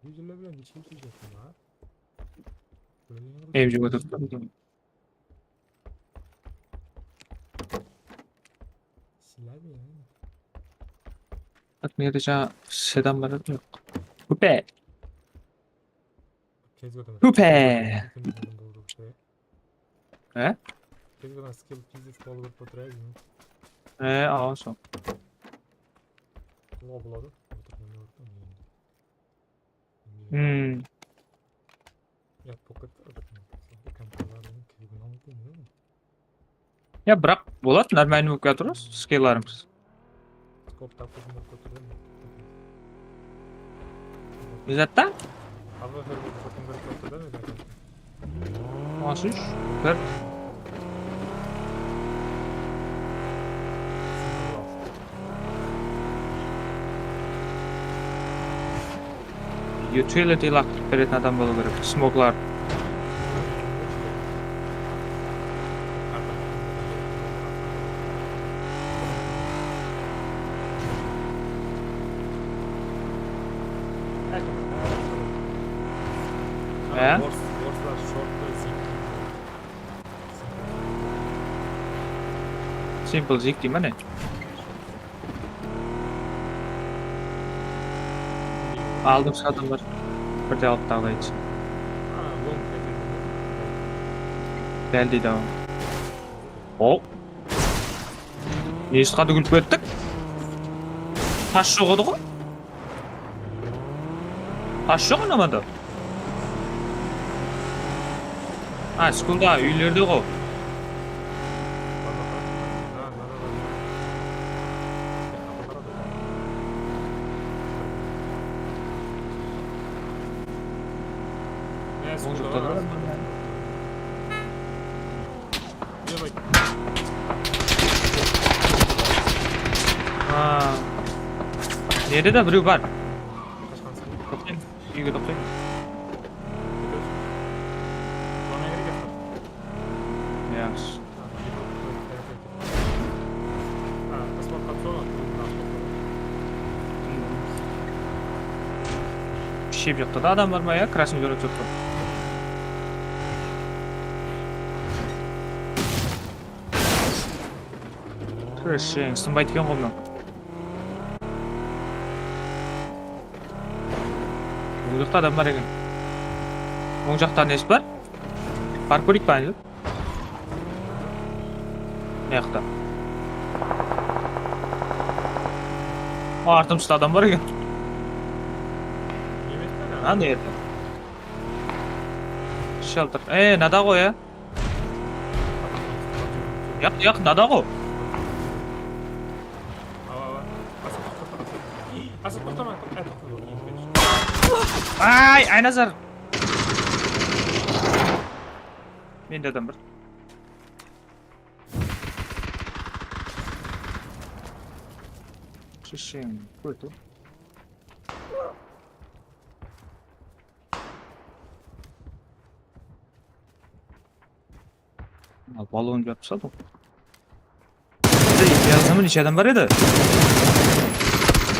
Userler bilen neshe sóylestim, a? Em jep otırıp. Silay benen. Bak, mına jerde jańa sedan bar edi, joq. Kúpe. Kúpe. He? Tez ǵana skill pizdes bolıp otırayıq. E, awa, sol. Ola boladı. Hmm. Yat bolıp ketti. Kompyuterlerden kelgen aldı, ne? Ya, biraq boladı, нормальный bolıp kiyatır ǵoy, skilllarımız. Skop tapıp, skop tapıp. Ne zatta? Abi, bir, bir, bir, bir, bir, bir, bir, bir. On úsh, bir. Utility laqtırıp beretin adam bolıw kerek. Smoklar. He? Orıs, orıslar shorttı zikti. Simple zik deymen, e. Aldım, adam bar. Birde alıp taǵılaydı. Dál deydi awa. O. Esitqandı kúlip kettik. Tas joq edi ǵoy. Tas joq anamanda. Ha, skulda, úylerde ǵo. Oń jaqta da bar. Ha. Nerde de birew bar. Toqtayın. Úyge toqtayın. Yaxshi. Shep jaqta da adam bar ma ya? Krasnıy zona jaqta. Krasnıy, sınbaydı eken ǵoy mınaw. Oń jaqta adam bar eken. Oń jaqta nesi bar? Barıp kóreyik pa, endi? Mıyaqta. Artımızda adam bar eken. Ha, ne edi? Shelter. E, nada ǵoy, ya. Yaq, yaq, nada ǵo. Awa, awa. Asıl toqtama, toqtama. Ay, Aynazar. Mende adam bar. Sheshen, qoy tur. Al, balon jap tasladı. Ey, yazdım, neshe adam bar edi?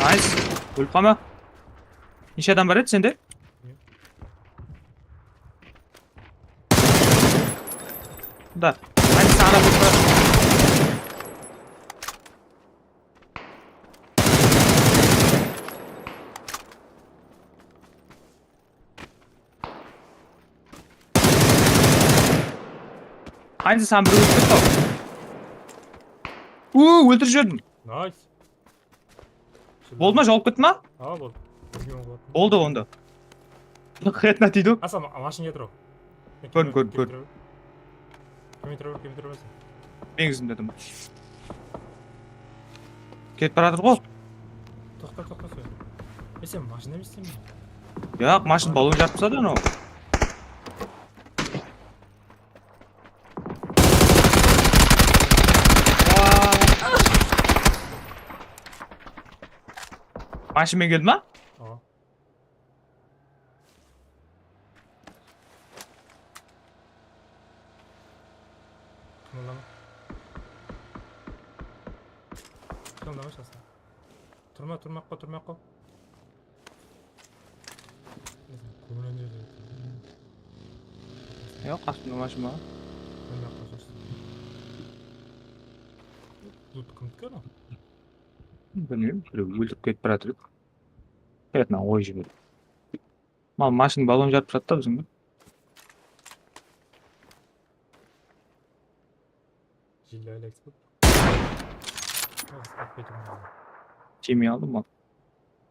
Nice. Ólip qalma. Neshe adam bar edi sende? Da. Aynısı ana bir. Aynısı sen bir óltirip ol. Uu, óltirip jiberdim. Nice. Boldı ma, jawıp ketti ma? Awa, boldı. Boldı onda. Xetna tiydi. Asa, ma-, mashina kiyatır. Kórdim, kórdim, kórdim. Kiyatır, kiyatır. Meniń izimde turma. Ketip baratır ǵo. Toqta, toqta, soy. E, sen mashina emesseń be? Yaq, mashina ballon jarıp tasladı anaw. Mashinamen keldi ma? Awa. Qımıldama. Qımıldama, shashla. Turma, turmaqqa, turmaqqa. Yoq, astında mashina bar. Turmaqqa, shashla. Lut kimdiki anaw? Bilmeymen, birew óltirip ketip baratır edi. Hayatına qoyıp jiberdi. Ma, mashina ballon jarıp tasladı da biziń. Jilli Alex bu. Atpay turman. Jemey aldım ma?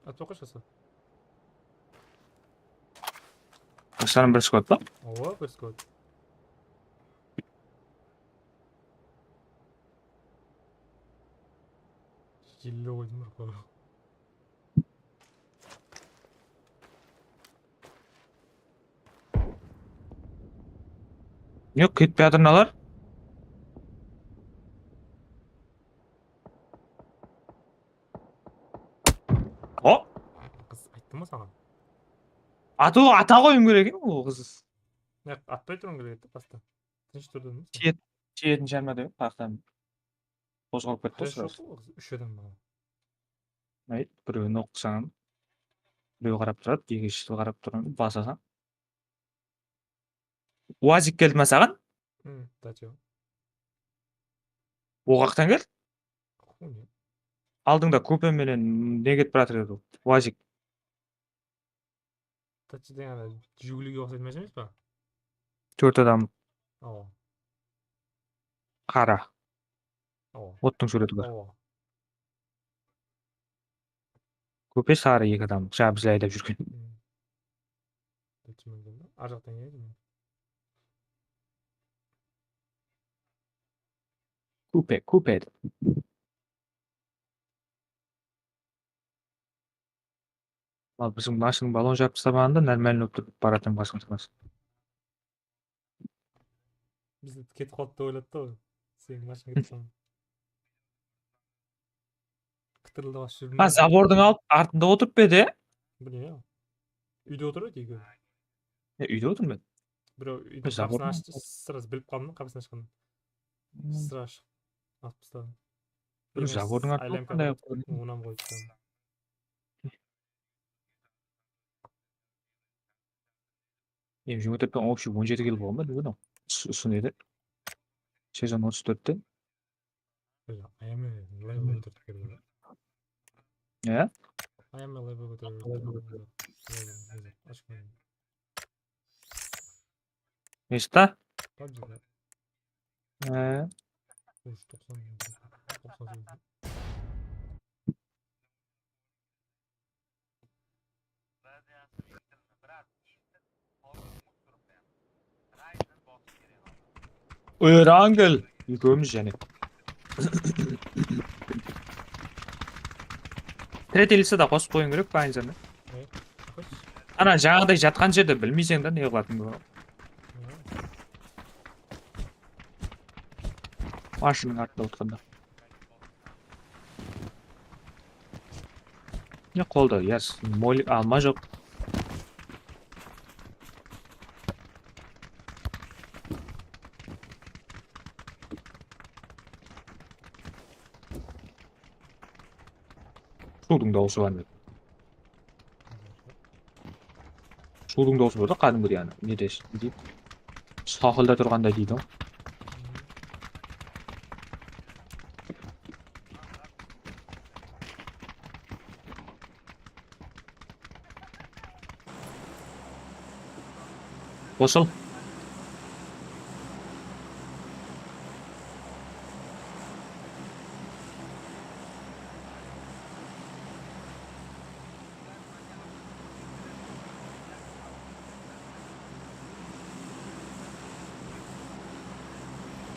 Atpa qoshası. Qashanı bir squad pa? Awa, bir squad. Jilli qoydım bir qoyıp. Yoq, ketpey atır mınalar. Hop. Qız ayttım ǵoy saǵan. Atı, ata qoyım kerek eken ol qız. Yoq, atpay turıń kerek edi basta. Tınısh tur dedim. Tiyet, tiyetin jarma dep, qaqtan. Qozǵalıp ketti ǵoy sırası. Joq, úsh adam bar. Ayt, birewin oqısań, birew qarap turadı, ekinishi qarap turadı, basasań. Uazik keldi ma saǵan? Hmm, Dacio. O qaqtan keldi? Aldıńda kupe menen ne ketip baratır edi, Uazik. Tachi degen ana Jiguliga uqsaydı mashina emes pa? Tórt adam. Awa. Qara. Awa. Ottıń súwreti bar. Awa. Kupe sarı eki adam. Jańa biz aydap júrgen. Hmm. Tachi mingen ba? Ar jaqtan keledi. Kupe, kupe. Al, biziń mashinań ballon jarıp taslaǵanında normalno bolıp turıp baratın basın. Biz ketip qaldı dep oyladı da ol. Seniń mashina ketip qaldı. Qıtırıldap júrdim. Ha, zabordıń alıp, artında otırıp pa edi? Bilmeymen. Úyde otır edi ekewi. E, úyde otır ma edi? Birew úydiń qapısın ashtı, sırası bilip qaldım da qapısın ashqanın. Hmm. Sırası ashıq. Atıp tasladım. Birew zabordıń artında otırıp qanday qılıp qoydı? Onam qoyıp tasladım. Em, jigirma tórt penen общий on jeti kill bolǵan ba, degen usı, usı nede? Sezon otız tórtte. Ayame level kóterip berdi. Ya? Ayame level kóterip berdi. Neshta? Pabjide. He. Ush, toqsan, toqsan segiz. Erangel. Ekewimiz jáne. Tretelisi da qosıp qoyıń kerek pa, Anzerni? Ana, jańaǵıday jatqan jerde bilmeyseń da ne qılatınıńdı. Mashinanıń artında otırǵanda. Ne qolda, yas, molik alma joq. Suwdıń dawısı bar edi. Suwdıń dawısı bar da, qádimgidey ana. Nede, ne deydi? Sahilda turǵanday deydi ǵoy. Qosıl.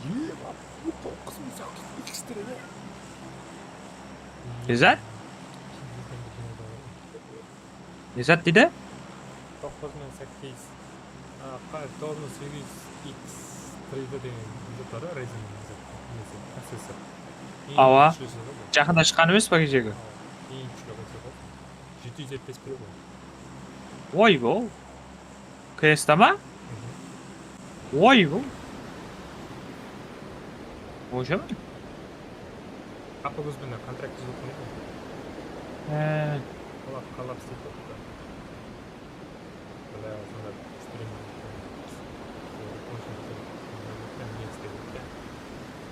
Yema, bu toǵız mıń segiz júz ekstra ya. Ne zat? Ne zat deydi? Toǵız mıń segiz júz. A, qa-, toǵız mıń segiz júz X trade degen zat bar, Ryzen zat, nesi, processor. Eń Awa. Kúshlisi ǵoy bul. Jaqında shıqqan emes pa keshegi? Awa, eń kúshli processor. Jeti júz jetpis bir ǵoy. Oy, bul. K S ta ma? Mhm. Oy, bul. Oysha ma? Qapı kóz benen kontrakt tuzıp qoydı. He. Qalap, qalap istep qoydı. Bala sonda streamer.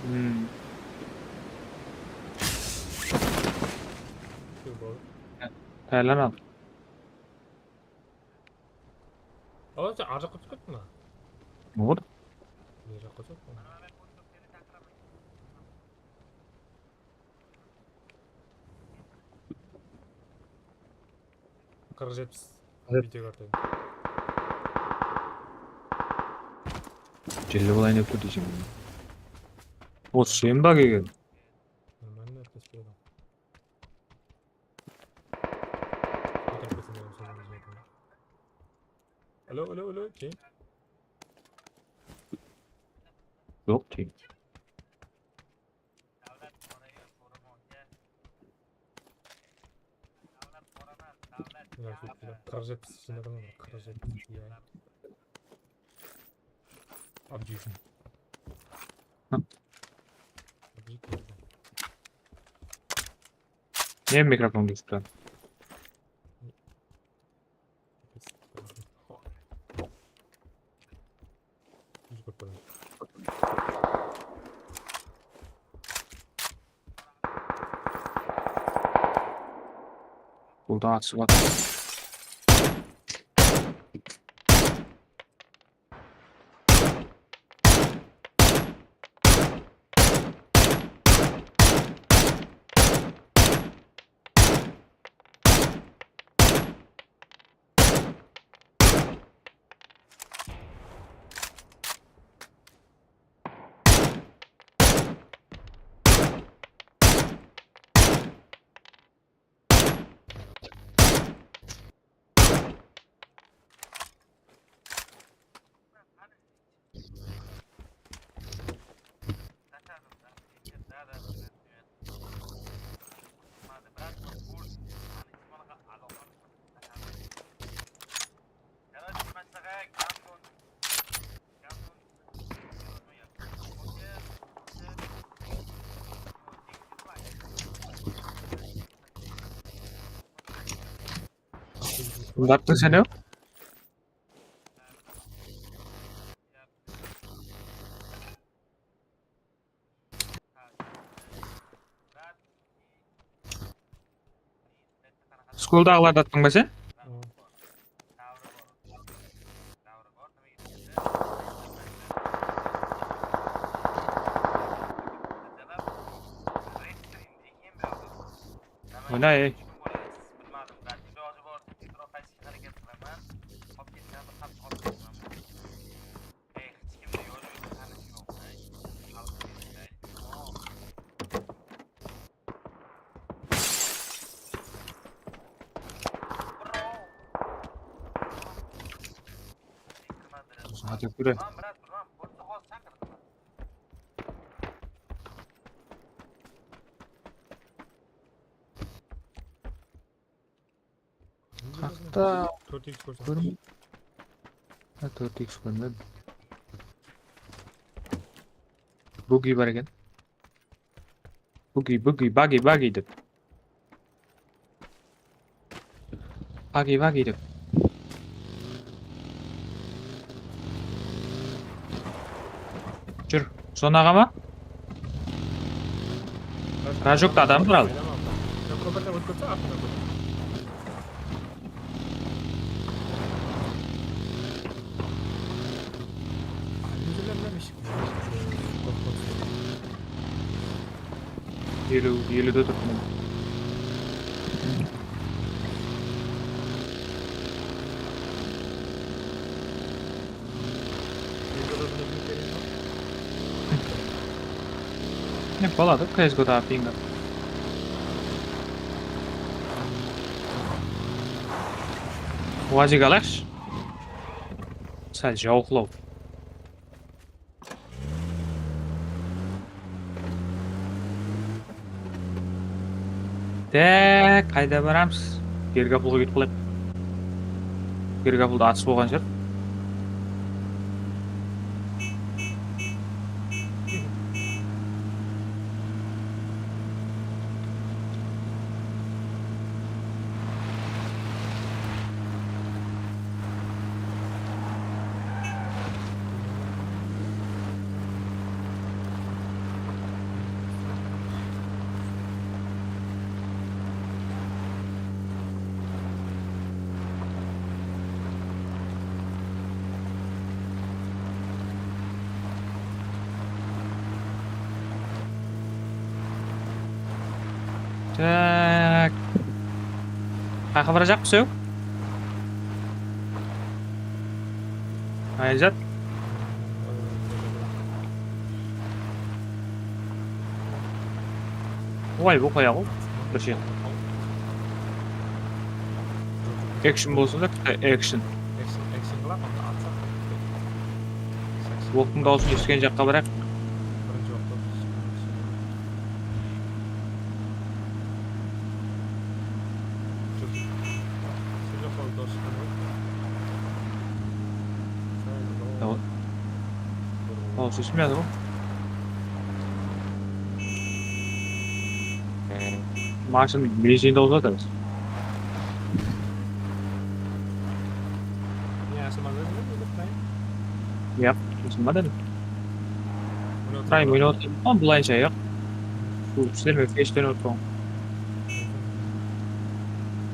Hmm. Shu boldı. Tayarlan al. Aa, sen arı jaqqa túsip kettiń be? Olur. Beri jaqqa túsip kettiń. Qırq jetpis. Video kartayın. Jelli bolayın dep tur deyseń. O, sen ba kelgen? Нормально, respekt. Alo, alo, alo, keyin. Yoq, keyin. Qırq jetpis jıynadım, qırq jetpis, ya. Abjeysin. Hı. Abjey keldi. Niye mikrofon kesip turadi? Burada atıp atır. Kim taptıń sen? Skoldaǵılardı attıń ba sen? Oyna, ey. Hadi kúre. Qaqta. Tórt X kórseń. Kórme-, ha, tórt X kórmedim. Bugi bar eken. Bugi, bugi, bagi, bagi dep. Bagi, bagi dep. Sonaǵa ma? Rajokta adam bar al. Sen kópirden ótip ketse, artına kópir. Eliw, eliwde turıppan. Ne boladı, C S G O-daǵı pinga. Uazig alayıqshı. Sál jawıqlaw. Tak, qayda baramız? Gergapulǵa ketip qalayıq. Gergapulda atыс bolǵan shıǵar. Tak. Qayaqqa barajaq, bisew? Ayzat. Oy, bu qoya ǵo. Bir şey. Action bolsın da, action. Action, action qılamız, onda atsaq. Oqtıń dawısın esitken jaqqa barayıq. Birinshi oqtı. Tamam. Tamam, sesim geldi bu. Maşın benzinde uzatırız. Yaq, usınma dedim. Prime oynap otırman, bulayınsha yaq. Bul sizler menen keshten otırman.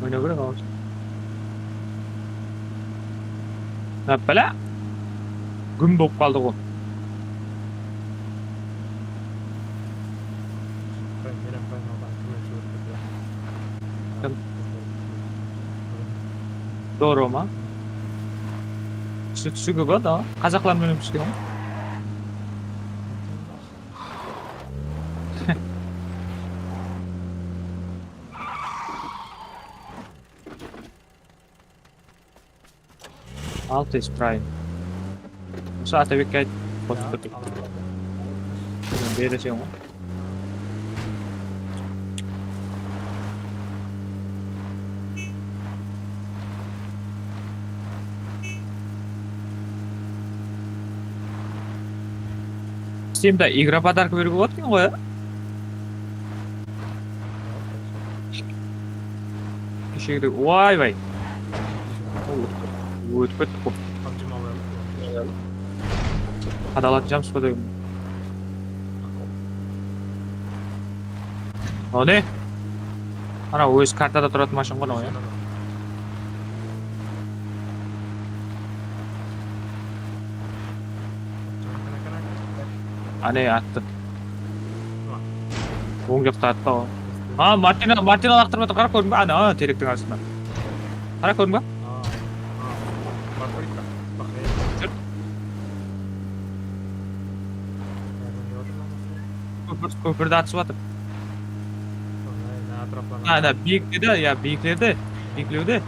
Oynaw kerek, aǵa. Hoppala. Gúm bolıp qaldı ǵo. Kim? Doro ma? Túsi, túsi kóp-á da. Qazaqlar menen túsken. Altis Prime. Usı Atabekke ayt, qosıp turıp. Beresen ǵoy. Steamda igra podarka beriwge boladı eken ǵoy, ya? Keshegidey, oy-bay. Ótip kettik ǵoy. Qadalatınjamız ba degim. O ne? Ana ózi kartada turatuǵın mashın ǵoy, ya. Áne, attı. Oń jaqta attı ǵoy. A, Martina, Martina laqtırıp atır, qara, kórdiń be? Ana, terektiń astında. Qara, kórdiń be? Júr. Kópir, kópirdi atısıp atır. Ana, biyiklerde, ya, biyiklerde, biyiklerde.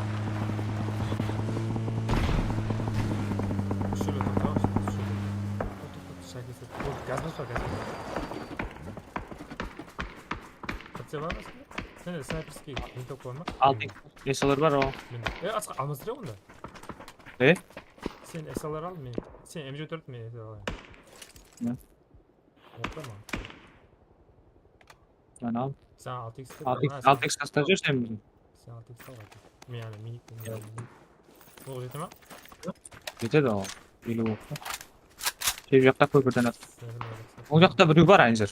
Gaz baspa, gaz baspa. Qatsa bar mı? Sende snayperskiy vintok bar ma? Altı S L R bar, o. E, asqa almastırayıq onda. E? Sen S L R al, men. Sen M J dört, men S L R alayın. Ne? Orta ma? Sen al. Sen altı X, altı X kasta júr sen biziń. Sen altı X al, altı X. Men, yaǵnıy, minik. Bul jete ma? Jetedi al. Eliw oqta. Shep jaqta kópirden at. Oń jaqta birew bar, Anzir.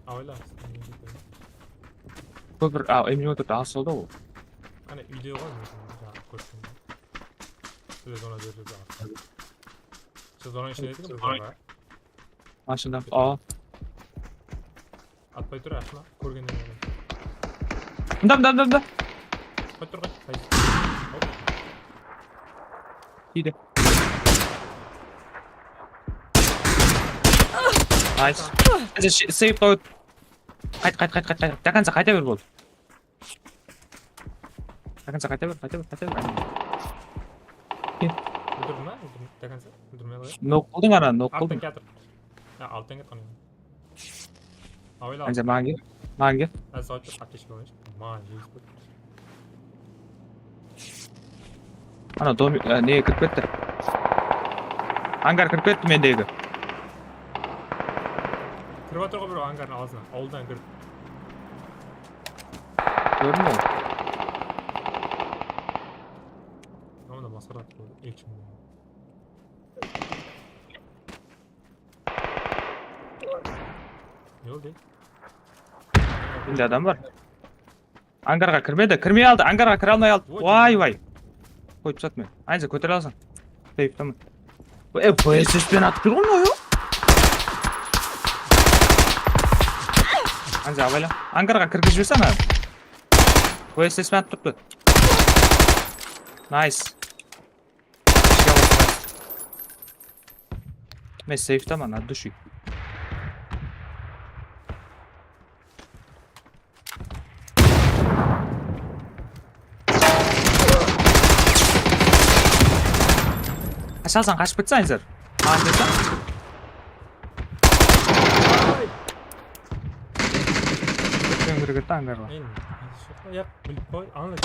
Awayla. Kópir, a, M on tórt alsawda ol. Qáne, úyde ǵoy, men jańa kórdim. Bizler zona berdi de. Siz zona ishinde edińiz be? Mashina, a. Atpay tur, ashma. Kórgennen. Mında, mında, mında, mında. Qoy tur, qoy. Qaysı? Hop. Tiydi. Nice. Házir save qoy. Qayt, qayt, qayt, qayt, qayt. До конца qayta ber, boldı. До конца qayta ber, qayta ber, qayta ber. Óldirdiń ba? Óldirdiń. До конца. Óldirmey qoy. Nok qıldıń, ana, nok qıldıń. Arttan kiyatır. Ya, alttan ketken. Awayla. Anca maǵan kel. Maǵan kel. Házir sawıp tur, aptechka alayınshı. Maǵan jegis qoy. Ana, domi-, e, nege kirip ketti? Angar kirip ketti mendegi. Kirip atır ǵoy bir angardıń aldına. Awıldan kirip. Kórdiń be? Mına masqara atı qoydı. Action. Ne oldı? Mende adam bar. Angarǵa kirmedi, kirmey aldı, angarǵa kire almay aldı. Oy, vay, vay. Qoyıp taslat meni. Aynısa kótere alsań. Seyftaman. E, V S S penen atıp tur ǵoy mınaw. Anca abayla. Angarǵa kirgizip jibersene. V S S penen atıp turıptı. Nice. Men seyftaman, от души. Qashasań, qashıp ketseń, Anzir. Maǵan bersań. Ótken kiri ketti angarǵa. Men, yaq, bilip qoy, anla.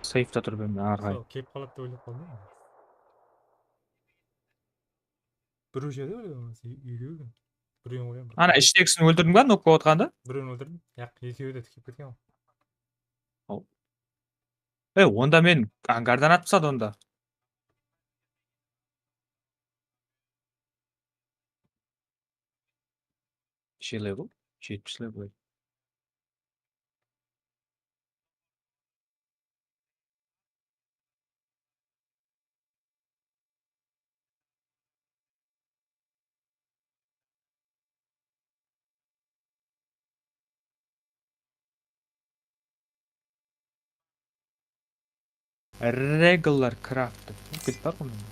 Seyfta tur, men arǵay. Sol, kelip qaladı dep oylap qaldım. Birew jerde óledi, ekewi eken. Birewin qoyaman. Ana, ishtegisin óldirdiń ba, nok bolıp atqandı? Birewin óldirdim. Yaq, ekewi de tikip ketken ǵoy. Al. E, onda men angardan atıp tasladı onda. Neshe level? Jetpis level. Regular craft. Bilip bar ǵoy men.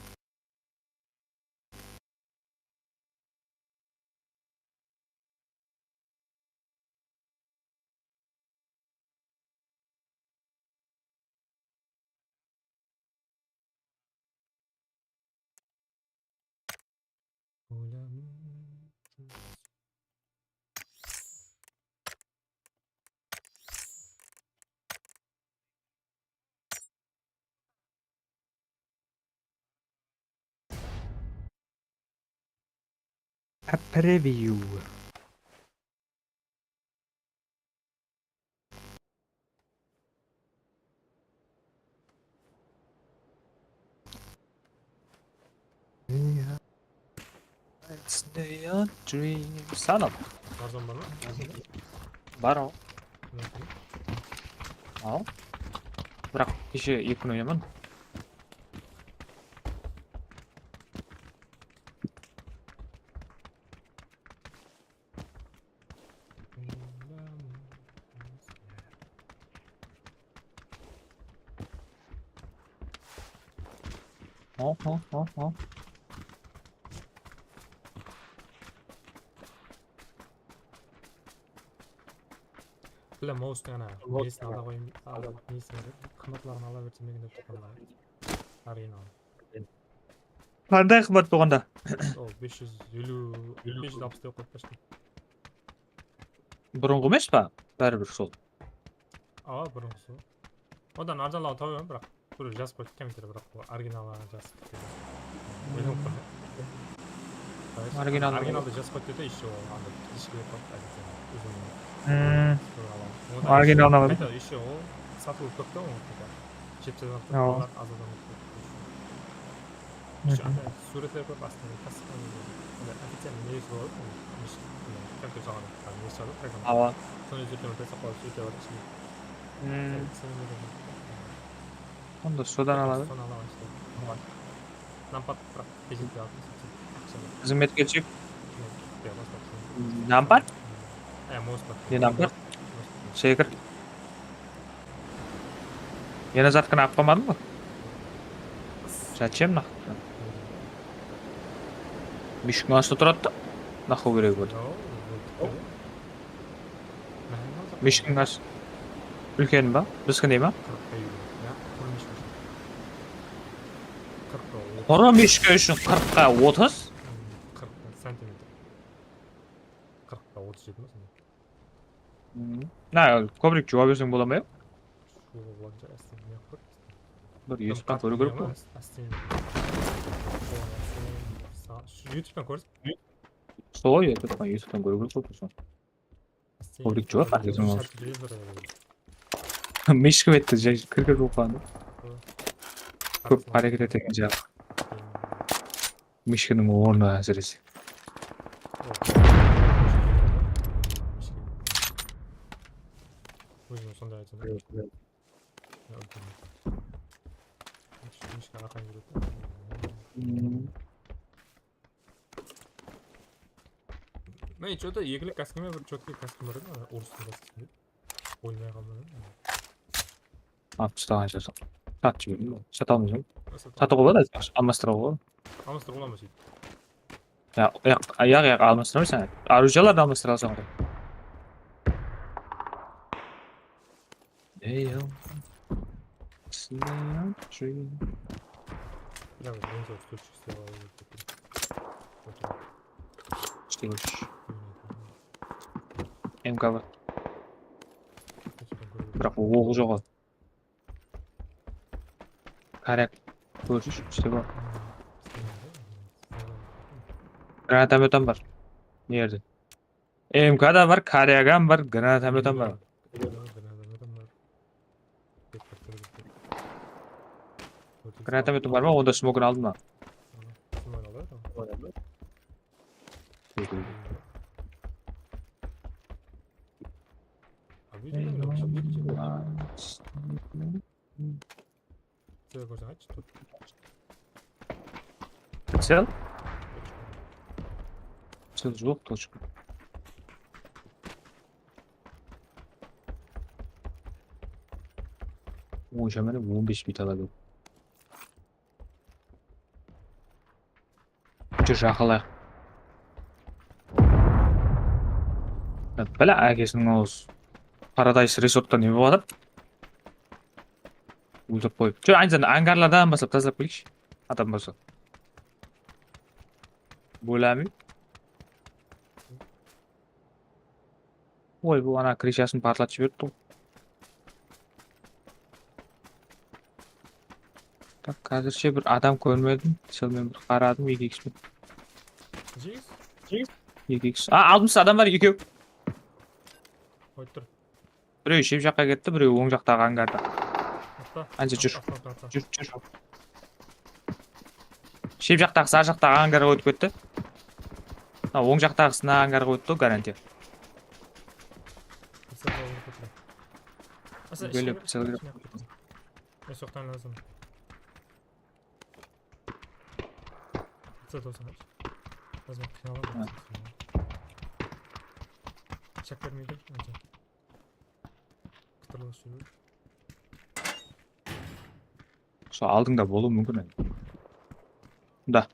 A preview. It's the dream. Sanam. Warzone bar ma? Bar al. Al. Biraq keshe eki kún oynaman. Ho, ho, ho, ho. Bile, mousetıń ana nesin ala qoyayın, ala, nesin, qımbatların ala bersem eken dep turǵanlar. Original. Qanday qımbat bolǵanda? Ol bes júz eliw, bes júz alpıs dep qoyıp qoyıptı. Burınǵı emes pa? Báribir sol. Awa, burınǵısı. Odan arjanlawın tabaman, biraq bir jazıp qoydı kommentariyge, biraq bul originalı jazıp ketken. Oylanıp qaldı. Original. Originalda jazıp qoydı dedi, ещё anda kishigirek qoydı, aytayın, uzın. Hmm. Originalına. Qayta ещё ol satılıp kóp ta, oń qayta. Jetpis adam. Awa. Olar az adam. Anda súwretler kóp astında, klassikalnıy, anda oficialnıy neresi boladı, kompyuter salǵan, neresi boladı, programma. Awa. Sonı izertlep atırsa, qolay súwretler bar da ishinde. Hmm. Sen, sen ne degen? Onda sodan aladı. Sodan aladı işte. Awa. Nampad, biraq, bezetpey aldım, aqsha bar. Xızmetke shek. Nampad? E, mouse bar. Ne nampad? Sekir. Yana zatkını alıp qalmadıń ba? Зачем naq? Mishkiń astında turadı da. Naqıl keregi bar. Mishkiń astı. Úlken ba? Bizikindey ma? Qurı mishka ushın qırqqa otız. Qırqqa santimetr. Qırqqa otız jedi ma sonda? Na, kóbirek juwa berseń bola ma ya? Bir esitken kóriw kerek ǵoy. Youtube'tan kóriw. Sol, Youtube'tan, Youtube'tan kóriw kerek ǵoy. Kóbirek juwa, házir. Mishka etti, kir-kir bolıp qaldı. Kóp háreket etegen jaǵı. Mishkiniń ornı ásirese. Ózim sonday aytaman. Mishka arqayın júredi. Men что-то ekilik kaskim bar, bir чёткий kaskim bar edi, ana, orıstın kaskim edi. Oynamay qaldım. Alıp taslaǵan jaqsı. Satıp jiberdim. Sata almayman. Satıp almayman. Satıp almastıra qoy. Almastıra qoy. Almastıra qoy. Ya, ya, ya, ya, almastıra qoy sen. Orujalardı almastıra alsań qoy. Ey, ya. Slay out dream. Ya, men sol stulchik islep alayın dep turdım. Otur. İşte bosh. M K bar. Biraq oǵı joq. Kárek. Kórsiz, işte bu. Granatometam bar. Ne jerde? M K da bar, karyagam bar, granatometam bar. Granatometam bar. Granatometam bar ma? Onda smogını aldım ba? Smogını alayıq. Cel kórseń, aytshı. Cel? Cel joq, точка. Onsha mine on bes bit aladı. Júr, jaqınlayıq. Bala, ákesiniń awız. Paradise Resortta ne bolıp atır? Óltirip qoyıp. Júr, aynı angarlardan baslap tazalap keleyikshi. Adam bolsa. Bólamin. Oy, bul ana krıshasın partlatıp jiberipti ǵoy. Tak, házirshe bir adam kórmedim. Sol men bir qaradım, eki iks penen. Eki iks? A, aldımız, adam bar, ekew. Qoyıp tur. Birew shep jaqqa ketti, birew oń jaqtaǵı angarda. Atla. Anca júr. Atla, atla, atla. Júr, júr. Shep jaqtaǵısı ar jaqtaǵı angarǵa ótip ketti. Ha, oń jaqtaǵısına angarǵa ótti, garantiya. Bóle, bóle. Men soqtan lazım. Bıtsa da olsa, lazım qıynalam. Shak bermeydi, anca. Qıtırlıq sürip. Sol aldıńda bolıwı múmkin endi. Mında.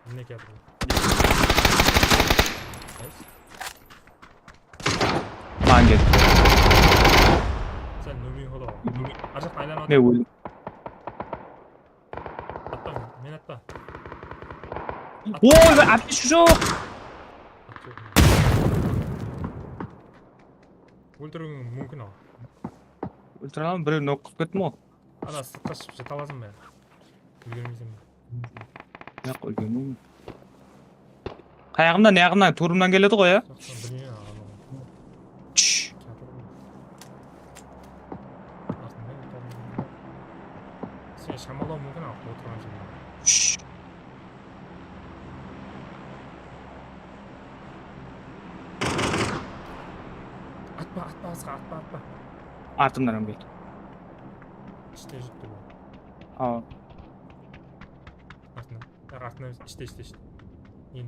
Mine kiyatır. Mınadan ketti. Sen nöbin qola. Ar jaqqa aylanıp atır. Ne óldi? Atpa, men atpa. Oy, be, apeshka joq. Óltiriwiń múmkin aǵa. Óltire alaman, birew nok qılıp kettim ǵoy. Ana sırtqa shıǵıp jete alasań ba? Úlgermeyseń be? Yoq, úlgermeymen. Qayaǵımnan, ne jaǵımnan, tuwrımnan keledi ǵoy, ya? Joq, men bilmeymen aǵa. Shh. Kiyatır ǵoy. Basqa atpa, atpa. Artımnan hám keldi. Ishte júripti bul. Awa. Artına. Artına emes, ishte, ishte, ishte. En.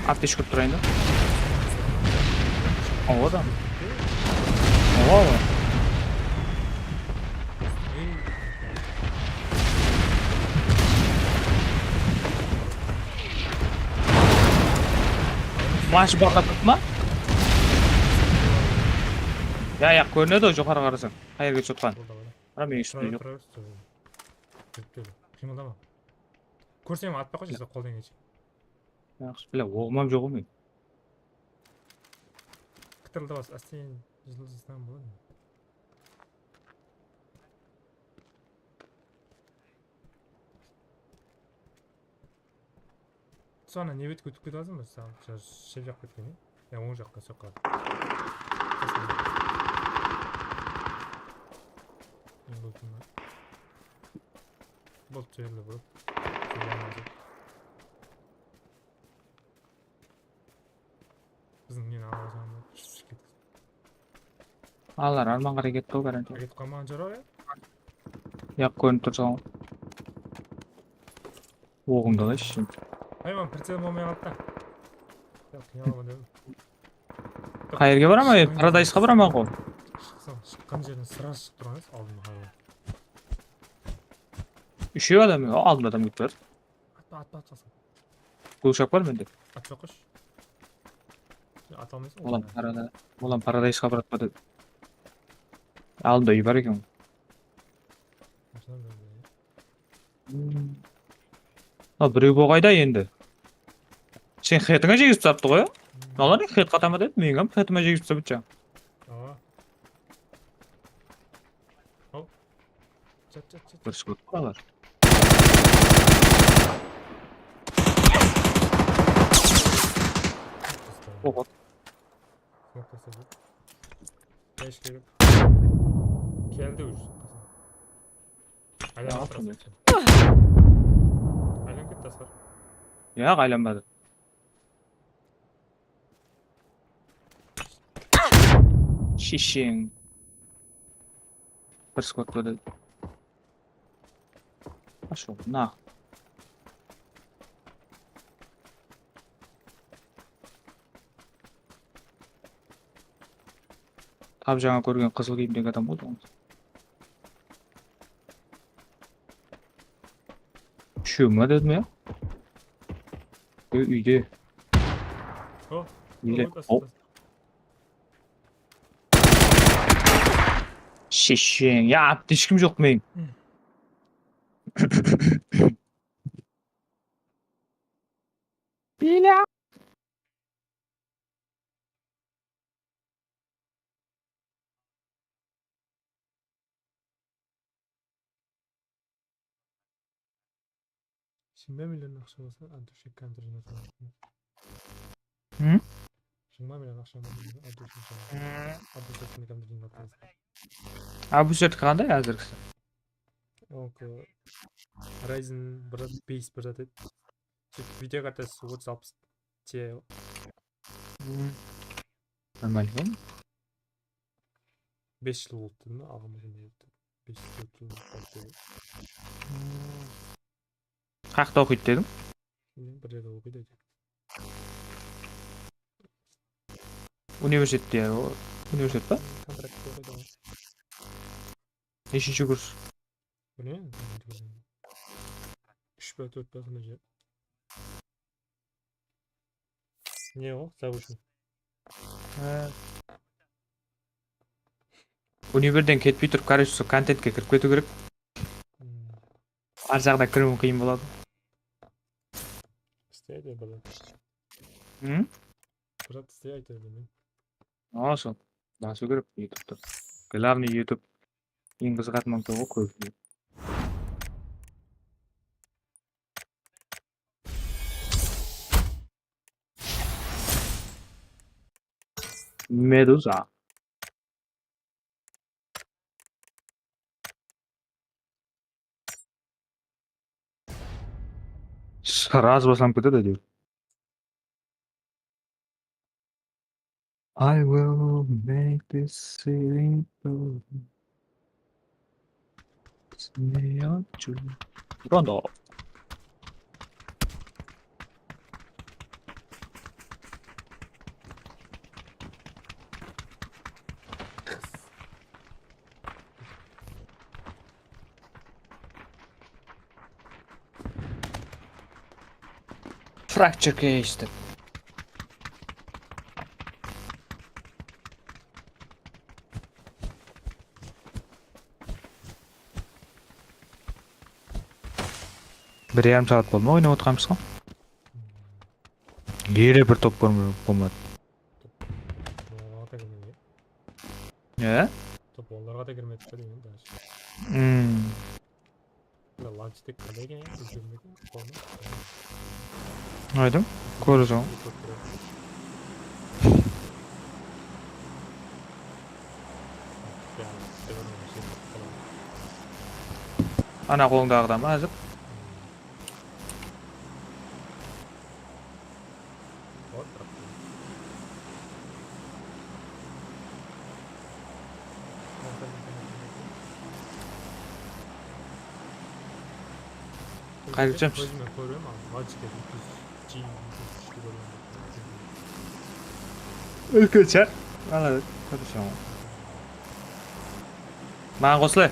Aptechka turayın da. Awa da. Awa, awa. Mash barda turıp ma? Ya, ya, kórinedi ǵoy, joqarı qarasań. Qayerge tushıp atqanın. Qara, men eshitpey joq. Qıymıldama. Kórsem atpa qoyshı, qoldan kelgenshe. Yaqshı, bile, oǵım hám joq ǵoy men. Kıtırıldı bas, ásten jıldızdan boladı. Sonı ne betke ótip kete alsın, bir sal, sal shep jaq ketken, ya? Ya, oń jaqqa soqqa. Boldı, jerli bul. Biziń neni alıp alsam, shıp ketsin. Alar arman qaray ketti ǵoy, garantiya. Ketip qalmaǵan shıǵar, ya? Yaq, kórinip tur saǵan. Oǵıńdı alayshı. Ay, men pricel bolmay qaldı da. Yaq, qıynalaman dedim. Qayerge baraman, e? Paradaysqa baraman ǵoy. Shıqsam, shıqqan jerden sırası shıǵıp turǵan edi, aldımda qaray. Úshew adam, aldımda adam ketip baradı. Atpa, atpa, atpa. Glushak bar mende. Atpa qoysh. Ata almaysań ǵoy. Olam parada-, olam paradaysqa baratpa dedi. Aldında úy bar eken. Mashina bar eken. Hmm. A, birew bolǵayda endi. Sen xetıńa jegizip tasaptı ǵoy, a? Hmm. Alar ne xet qatama dedi, meniń hám xetıma jegizip tasaptı. Awa. Hop. Jat, jat, jat. Bir skot quralar. Oho. Smok tasladı. Besh kerek. Keldi уже. Aylanıp turasın. Aylanıp ketti, Asqar. Yaq, aylanbadı. Shesheń. Bir skot bóledi. Ashıl, na. Tap jańa kórgen qızıl kiyimdegi adam boldı ǵoy. Úshew ma dedim ya? Úy-, úyde. O, úyde. O, o, o. Shesheń. Ya, aptechkim joq meniń. Hı. Bila. Jigirma million aqsha bolsa, Abdushekke antur jıynatırman. Hı? Jigirma million aqsha bolsa, Abdushekke antur jıynatırman. Abdushekke qanday házirgisi? Oniki Ryzen bir zat, bes bir zat edi. Sóytip, video kartası otız alpıs Ti. Hmm. Normalno. Bes jıl boldı dedim, aǵamız boldı. Bes jıl, tórt jıl boldı. Hmm. Qayaqta oqıydı dediń? Bilmeymen, bir jerde oqıydı áytewir. Universitette ya, o universitet pa? Kontraktte oqıydı ǵoy. Neshinshi kurs? Bilmeymen. Úsh pa, tórt pa, sonday jer. Ne o? Zabushnik. Ha. Univerden ketpey turıp, короче, sol kontentke kirip ketiw kerek. Hmm. Ar jaǵda kiriwim qıyın boladı. İsteydi bala. Hı? Brat, istey, ayta bermey. Aa, sol. Basıw kerek YouTube'da. Главный YouTube. Eń qızıqatın mańtawǵa kóp. Meduza. Сразу baslanıp ketedi, áytewir. I will make this simple. Rondo. Fracture case dep. Bir yarım saat boldı ma oynap otırǵanımızǵa? Ele bir top bolmadı. Top onlarǵa da kirmedi. Ne? Top onlarǵa da kirmedi de deymen, даже. Hmm. Mına launchtek qanday eken ya? Úlken be eken? Qolma. Aydım. Kórip turman. Ana qolıńdaǵı adam házir. Qayda júrmiz? Kózime kórem, al, launchtek úlken jey, úlken kúshli kórem. Úlken shar. Ala, kórip turman. Maǵan qosılay.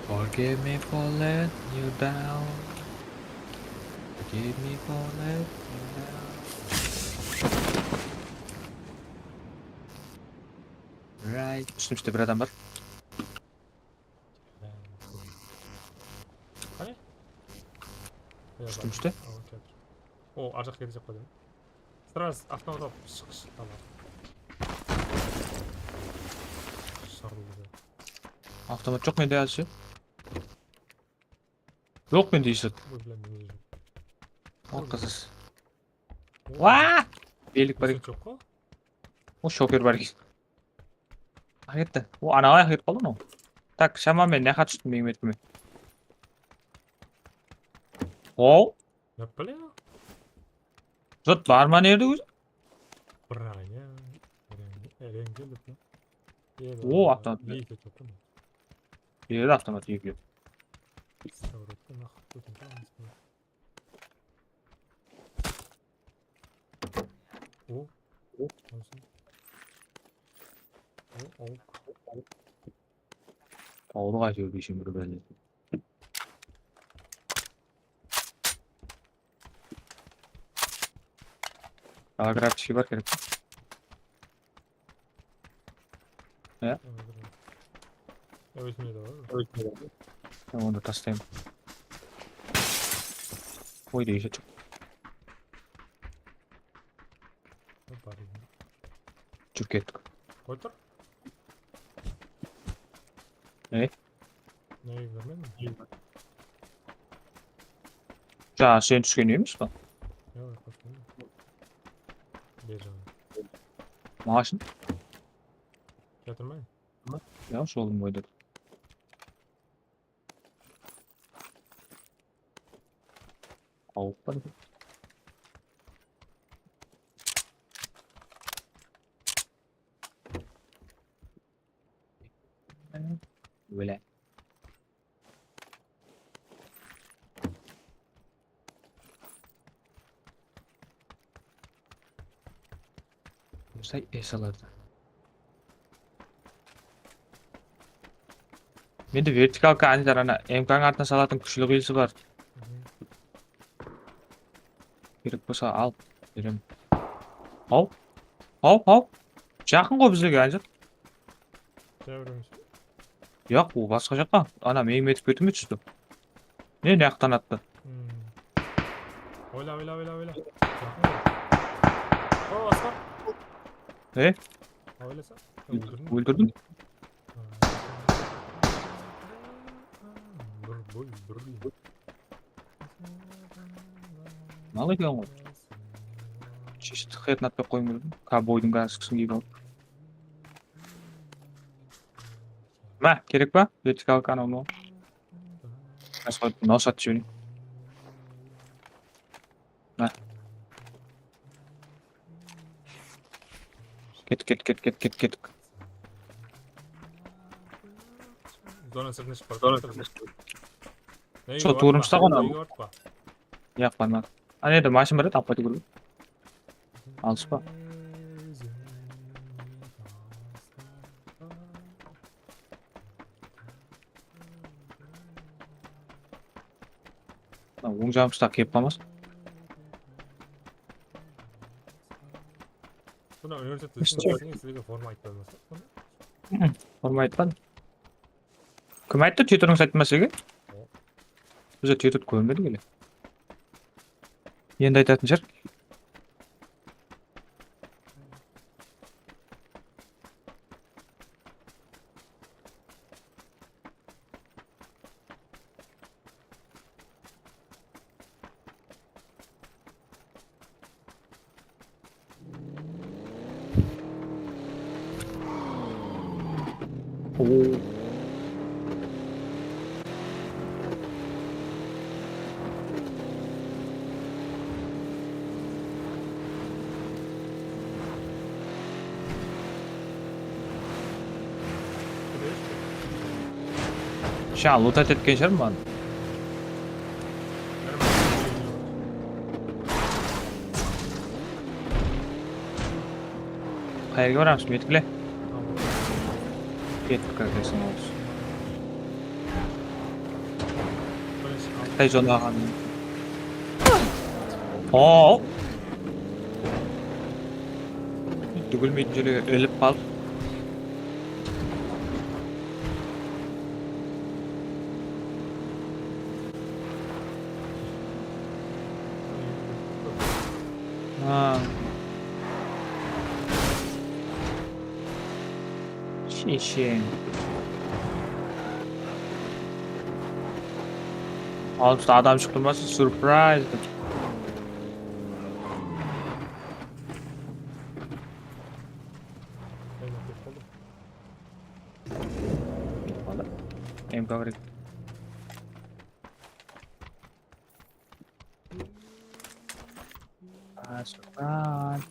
Forgive me for letting you down. Forgive me for letting you down. Right. Ústimizde bir adam bar. Qáne? Ústimizde. O, arjaq kete jaqpa dep. Сразу avtomat alıp shıq, shıq, tamam. Sharıldı. Avtomat joq mende házir. Joq mende esat. Oy, bilen, mende joq. Al, qızız. Oy. Waa! Bellik bar eken. Joq ǵo. O, shofer bar eken. Aketti. O, anaǵa ketip qaldı mınaw. Tak, shamamen ne qat tústi meniń metime. Ow. Yapalaya. Jurt bar ma nerde ózi? Bir aya. Renge, renge. O, avtomat. Eki ketip qaldı. Eki avtomat, eki. Savrottan aqıp ketip qaldı. O. O. O, o. Tawdı qaytır, beyshen bir bále. Aa, grafiki bar kerek. Ya. Ózinde de bar. Onda taslayman. Oy, deydi. Bar eken. Júr kettik. Qoy tur. Ne? Ne, kórmedim. Ja, sen túsken emes pa? Yoq, yoq, yoq. Ber jaǵına. Maǵan. Kiyatırmayın. Ya, jolım qoydı. Awıp bar eken. Óle. Say esalardı. Mende vertikalka anjar ana M K-ńıń artına salatın kúshli qıyılısı bar. Kerek bolsa al, berem. Haw, haw, haw. Jaqın ǵoy bizlerge anjar. Jaqın. Yoq, ol basqa jaqqa. Ana, meniń metip ketime tústi. Ne, ne jaqtan attı? Hmm. Oyla, oyla, oyla, oyla. Jaqın ǵoy. O, basqa. Ne? Oylasa. Ól-, óldirdim. Óldirdim. Ha. Mal eken ǵoy. Чисто xedni atpay qoyıń dedim. Kovboydıń gaskisin kiyip alıp. Má, kerek pa? Vertikal kanal mı? Nasıl qoyıp, mınaw satıp jibereyin. Má. Kettik, kettik, kettik, kettik, kettik. Zona sırtına shıqıp barıp. Sol tuwrımısta ǵoy. Yaq, barmadı. Ana edi, mashın bar edi, appa tugul. Alıspa. Oń janımızda kelip qalmasın. Buna universitet sizlerge forma aytpay ma? Forma aytqan. Kim ayttı, tiyatırıńız ayttı ma sizlerge? Bizde tiyatır kórinbedi ele. Endi aytatın shıǵar. Sha, loot etken shıǵarman. Qayerge baramız, metiklep? Kettik, как раз, olsın. Qıtay jonaǵan. Oo! Tugilmeytin jerge ilip qaldı. Ha. Sheshen. Aldımızda adam shıqtı ma, surprise. M K kerek. Aslan.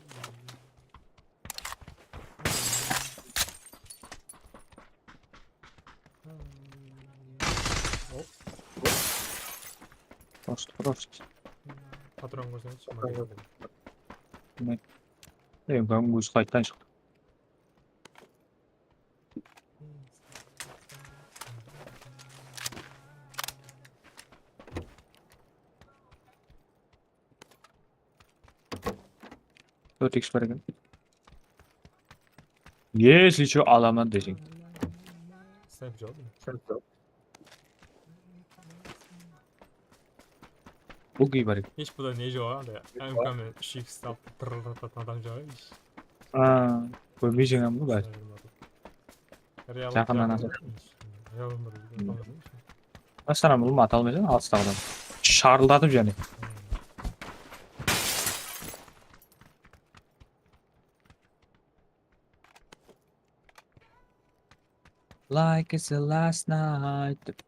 Hop. Prost, prost. Patron kórseńshi, shıqpay ketedi. Ne? E, M K ózi qaytadan shıqtı. Tórt X bar eken. Если что, alaman deseń. Snayper joq. Bugi bar eken. Hesh, buda ne joq, anda M K men úsh X alıp tırıldatatuǵın adam joq, hesh. A, kórmey jińem ǵoy bári. Jaqınnan asır. Aslanam, ulıwma ata almaysań, alıstaǵıdan. Sharıldatıp jáne. Like it's the last night.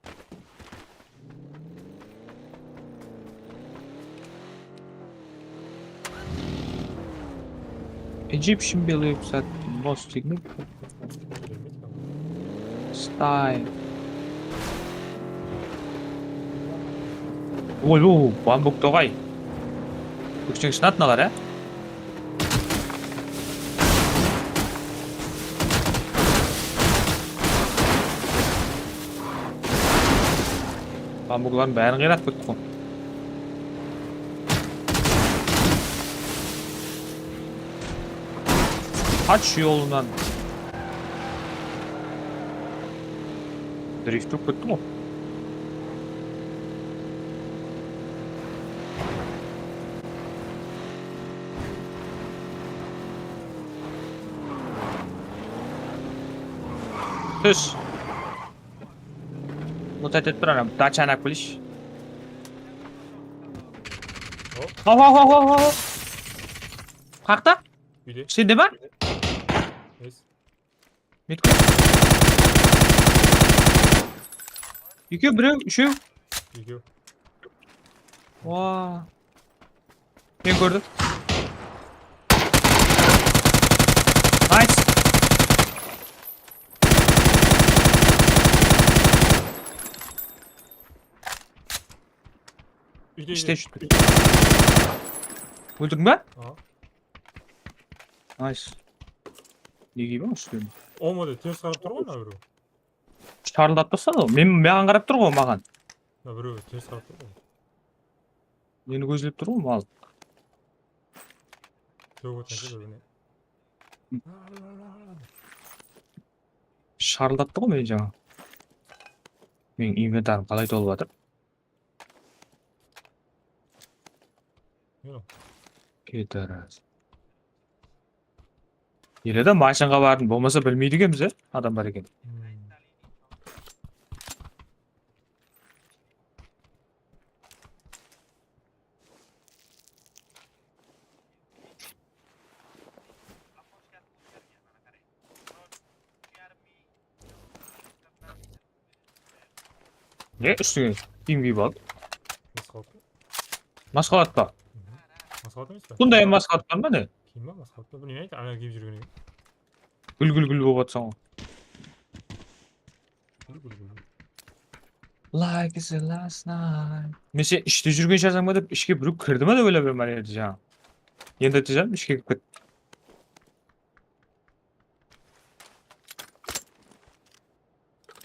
Egyptian beliefs that most significant style. Oy, oy, bambuk toǵay. Kúshten sınadı mınalar, á? Bambukların bárin qıyratıp ketti ǵoy. Qash jolınan. Drift urıp ketti ǵoy. Tús. Mutat etip tur, ana, dachanı alıp kelish. Hop. Haw, haw, haw, haw, haw. Qaqta? Úyde. Sende ma? Yes. Metke. Ekew, birew, úshew. Ekew. Waa. Men kórdim. Nice. Úyde, úyde. Ishte, ishte. Óldirdiń ba? Aha. Nice. Nege ba ushpeni? Omada teris qarap tur ǵoy mına birew. Sharıldap tasladı ǵoy. Men, maǵan qarap tur ǵoy, maǵan. Mına birew teris qarap tur ǵoy. Meni kózlep tur ǵoy, mal. Tówip atırıp bir-birine. Sharıldattı ǵoy meni jańa. Meniń inventarım qalay tolıp atır? Yürü. Ketar. Ele de mashinǵa bardım. Bolmasa bilmeydi ekenbiz, e, adam bar eken. Hmm. Ne, ústińe kiyim kiyip al. Masxalat pa? Masxalat pa? Mhm. Masxalat emes pe? Bunday masxalat bar ma ne? Kiyim ba masxalat pa? Bilmeymen, ana kiyip júrgen eken. Gúl, gúl, gúl bolıp atsań ǵoy. Gúl, gúl, gúl. Like is the last night. Men sen ishte júrgen shıǵarsań ba dep, ishke birew kirdi ma dep oylap edim, mine, jańa. Endi aytacağım, ishke kirip ketti.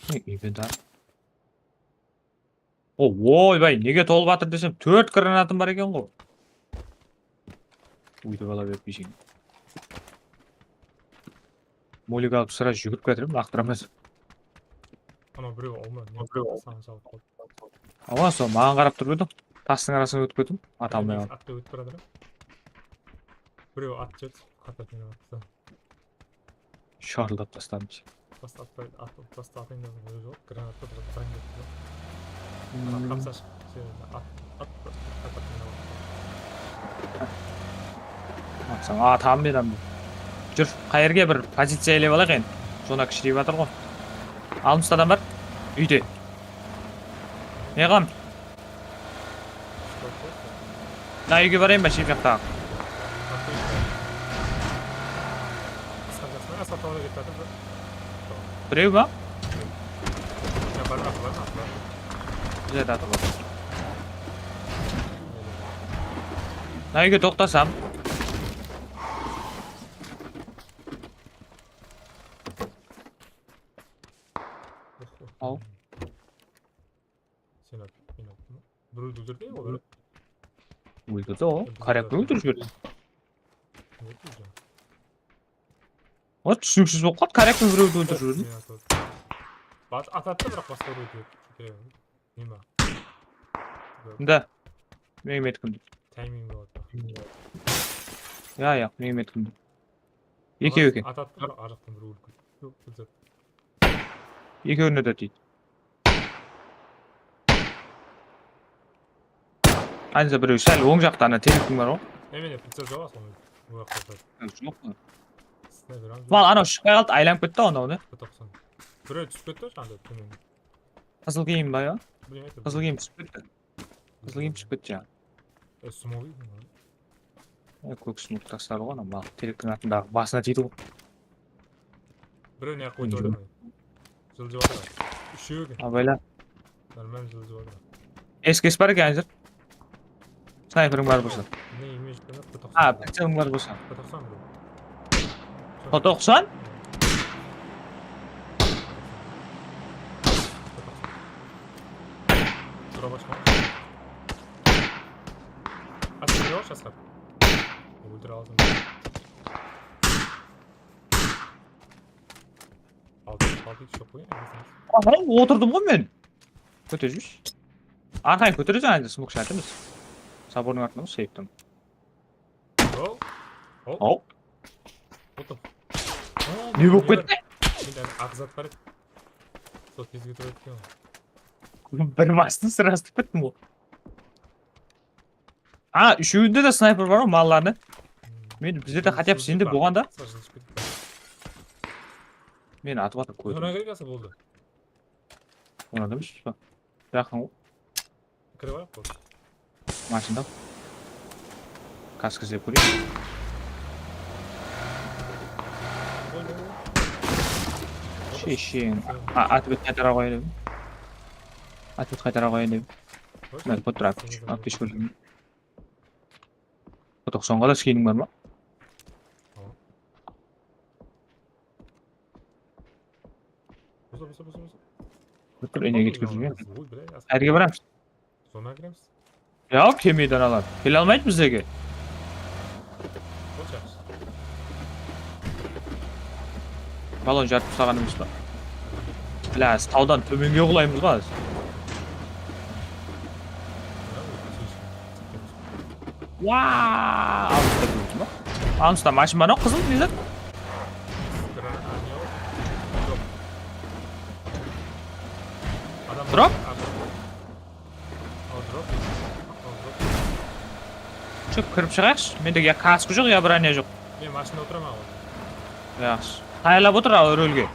Ne, inventar. O, oybay, nege tolıp atır desem, tórt granatım bar eken ǵoy. Óytip ala berip keysheń. Molik alıp sıra júgirip kiyatırman, laqtıraman. Ana birew alma, ne saǵan salıp qaldı. Awa, sol maǵan qarap turıp edi. Tastıń arasına ótip kettim, ata almay qaldım. Atqa ótip baratır. Birew at jet, qatta meni attı. Sharıldap tasladım. Bastı atpay, at, bastı atayın da, ózi joq, granatlı bir qırın ketti. Hmm. Qapsa shıqtı, sen at, at, at, at, at. Atsań, atam berem. Júr, qayerge bir poziciya ele alayıq endi. Zona kishireyip atır ǵoy. Almısta adam bar. Úyde. Ne qılam? Mına úyge barayın ba, shep jaqtaǵı? Birew ba? Bizde de atır. Mına úyge toqtasam. Al. Sen at, men attım. Birewdi óltirdi ya olar. Óltirdi o. Biz koryak penen óltirip jiberdi. Ne óltirdi? O túsiniksiz bolıp qaldı, koryak penen birewdi óltirip jiberdi. Men atladım. Bas-, atadı da, biraq basqa birewdi óltirip jiberedi. Neme? Mında. Meniń metkimde. Tayming boladı. Ya, ya, meniń metkimde. Ekew eken. Atadı da, biraq arjaqtan birew ólip ketedi. Joq, bir zat. Ekewine de tiydi. Aynısa birew sál oń jaqta, ana, terektiń bar ǵoy. Mende pricel joq, asıl. Joq pa? Snayper ham joq. Mal, anaw shıqpay qaldı, aylanıp ketti anaw, ne? P toqsan. Birew túsip ketti ǵoy, janında, tómen. Qızıl kiyim ba, ya? Bilmeymen. Qızıl kiyim túsip ketti. Qızıl kiyim túsip ketti, ya. E, smog eken ǵoy. E, kók smog taslar ǵoy, ana, mal. Terektiń altındaǵı basına tiydi ǵoy. Birew ne qılıp atır? Jıldı joq atır. Úshew eken. Abayla. Normal jıldı joq atır. S K S bar eken házir. Snayperiń bar bolsa. Ne, imej eken, P toqsan. Ha, priceliń bar bolsa. P toqsan birew. P toqsan? Tura basqa. Asıl joq, Asqar. Óltire alsam. Altı, altı X joq qoy, endi. Aha, otırdım ǵoy men. Kótere júrshi. Arqayın kótere jańa, endi smok shart emes. Zabordıń artında ǵoy, seyftim. Hop. Hop. Hop. Otur. Ne bolıp ketti? Mende aq zat bar edi. Sol tezge turıp ketken. Bir bastı sırası bittim o. A, úshewinde de snayper bar ǵoy, mallardı. Men bizde de xatya sende bolǵan da. Men atıp atır kódim. Ona kerek boldı. Ona da emes pa? Jaqın ǵoy. Kirip alayıq boldı. Mashina. Kask izlep kóreyin. Sheshen. A, atvet qaytara qoyayın dedim. Atvet qaytara qoyayın dedim. Mine, potrap. Alıp keship kórdim. Toqsanǵa da skining bar ma? Buzla, buzla, buzla, buzla. Bitir energetika júrgen. Oy, bile, qayerge baramız? Zona kiremiz. Ya, kemeydi analar. Kele almaydı bizlerge. Sol jaqsı. Balon jarıp taslaǵanımız ba? Bla, tawdan tómenge qulaymız ba? Waa! Almısta kórdim ba? Almısta mashina bar, qızıl, ne zat? Drop? Al, drop. Al, drop. Shıǵıp kirip shıǵayıqshı. Mende ya kaskı joq, ya branya joq. Men mashinada otıraman ǵoy. Yaqshı. Tayarlap otır al rólge.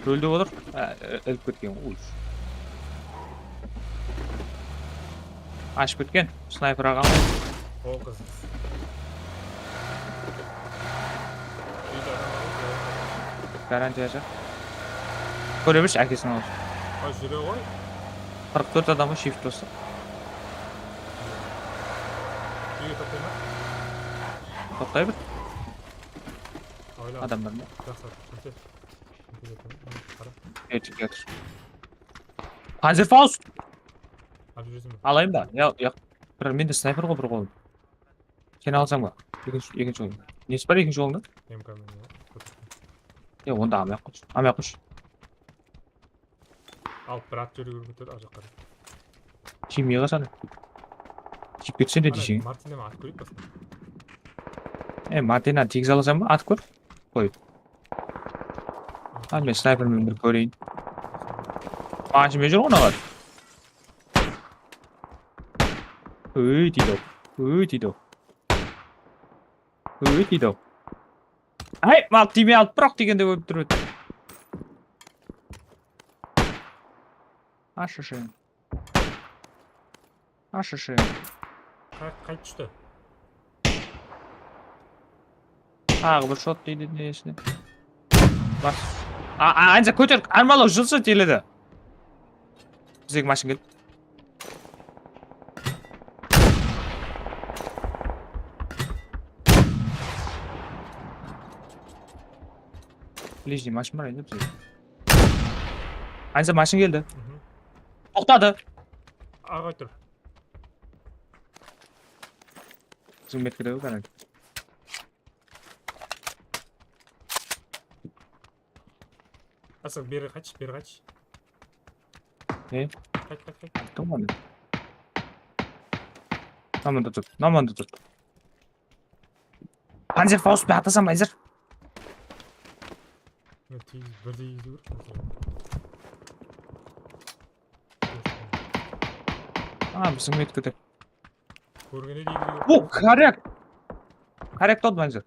Rólde otır. Á, ilip ketken. Uy. Ashıp ketken. Snayper aǵam. O qız. Uyde adam bar ǵoy. Garantiya jaq. Kóre bershi, ákesin al. Ay, júre ǵoy. Qırq tórt adam ǵoy, shift bastı. Uyge toqtay ma? Toqtay ber. Oyla. Adamlar ma? Jaqsı, kete. Kete, kete. Qara. Ketip jatır. Panzerfaust! Alıp júreseń be? Alayın ba? Ya, ya. Bir mende snayper ǵoy, bir qolım. Sen alsań ba? Ekinshi, ekinshi oyın. Nesi bar ekinshi oyında? M K men ya. Ya, onda almay-aq qoyshı. Almay-aq qoyshı. Al, brat, júre berip ketedi, ar jaqqa. Jemey qalsana. Jep ketsene deyseń. Martinni atıp kóreyik basında. E, Martinni tegiz alasań ba? Atıp kór. Qoy. Al, men snaypermen bir kóreyin. Mashina júr ǵoy mınalar. Óy, tiydi-aw. Óy, tiydi-aw. Óy, tiydi-aw. Ay, mal tiymey alıp biraq degende ólip tur edi. Ashıshı. Ashıshı. Qay-, qayt tústi? Taǵı bir shot deydi nesine. Bas. A, a, Anza, kóter, armalıq jılsın teledi. Bizdegi mashina keldi. Ближний mashina bar endi bizde. Anza, mashina keldi. Toqtadı. Arǵa tur. Xızmet ketedi ǵoy. Asıl beri qaytshı, beri qaytshı. Ne? Qayt, qayt, qayt. Tamam. Namanda tur, namanda tur. Panzerfaust pe atasań, Panzer? Tegiz, birdey tegiz kórish. A, biziń metkede. Kórgende tegiz kórish. O, koryak! Koryak tawdı, Panzer.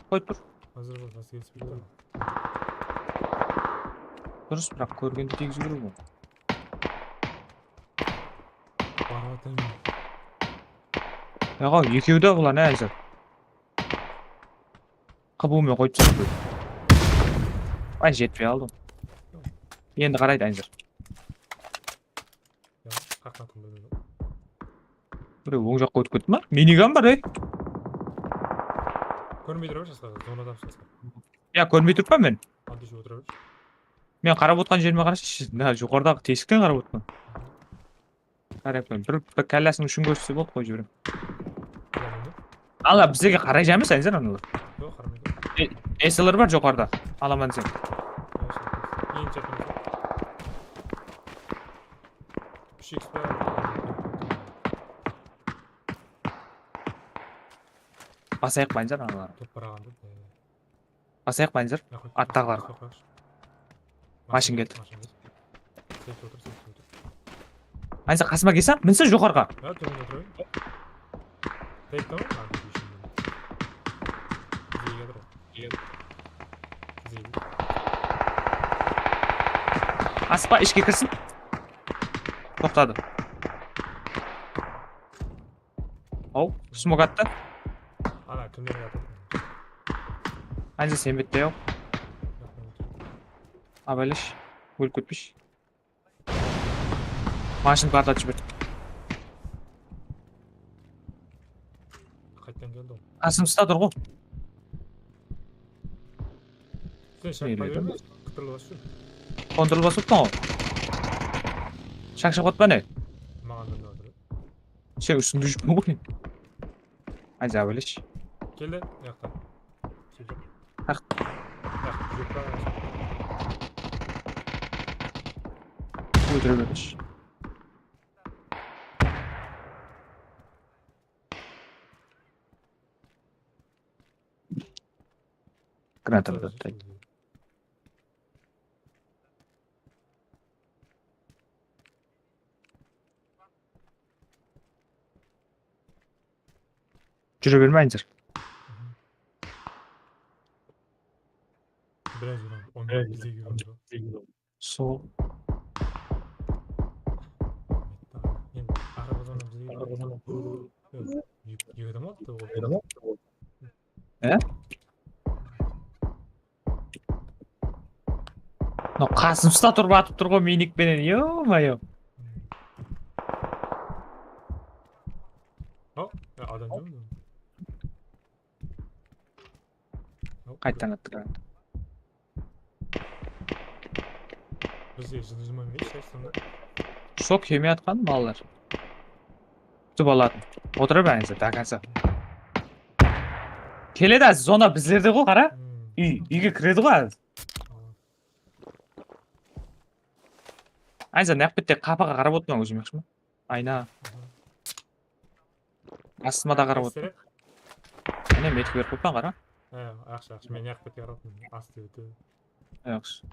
Qoyıp tur. Házir bol, házir kelip tur. Durıs, biraq kórgende tegiz kóriw bul. Barıp atayın. Yaǵa, ekewi de bular ne házir? Qıbıwmen qoyıp tastaydı. Ay, jetpey aldım. Endi qaraydı házir. Ya, qaqtan kim bilmeydi. Birew oń jaqqa ótip ketti ma? Minigun bar, ey. Kórmey tura ber, jaslar, zonada jaslar. Ya, kórmey turıppan men. Aldıyshı otıra ber. Men qarap otqan jerime qarashı, mına joqarıdaǵı tesikten qarap otırman. Qarap, bir, bir kállasın ushın kórse boldı, qoyıp jiberem. Ala, bizlerge qaray emes, Anzar, analar. Yoq, qaramaydı. E, S L R bar joqarıda. Alaman deseń. Eń jaqın. Úsh X bar. Basayıq pa, Anzar, analar? Top baraǵan da. Basayıq pa, Anzar? Arttaǵılar. Mashın keldi. Mashın keldi. Seyf otur, seyf otur. Aynsa qasıma kelseń, minseń joqarıǵa. Ya, tómende turayın. Seyf tamam, abi, ishinde. Zeyge tur. Zeyge. Aspa, ishke kirsin. Toqtadı. Aw, smok attı. Ana, kimler atır? Aynsa sen bitti, yoq. Abalish, ólip ketpesh. Mashın partlatıp jiberdi. Qayttan keldi ol. Qasımızda tur ǵo. Sen shaqpa berme, qıtırıla basıp. Qondırıla basıp pa ol? Shaqshaq otpa ne? Maǵan da atır. Sen ústinde júrme ǵoy. Ay, zabelish. Keldi, mıyaqqa. Sóytip. Haq. Haq, júrip baraman. Óltire berdish. Granata bir attı. Júre berme, Aynzar. Biraz júremiz. Onda bizge júremiz. Sol. Endi arabazan bizge júremiz. Eki adam attı ol. E? Mına qasımızda turıp atıp tur ǵoy miynik penen, yo-mayo. Hop, ya, adam joq edi. Hop. Qayttan attı. Bizge jıldı jılmayın, hesh qaysı da. Sol keme atqan balalar. Kútip alatın. Otıra ber, Aynzar, до конца. Keledi házir, zona bizlerde ǵoy, qara. Hmm. Úy, úyge kiredi ǵoy házir. Tamam. Aynzar, mıyaq bette qapaǵa qarap otırman, ózim yaqshı ma? Ayna. Astıma da qarap otırman. Mine, metik berip qoyıppan, qara. Há, yaqshı, yaqshı. Men mıyaq betke qarap otırman. Astı beti. Yaqshı.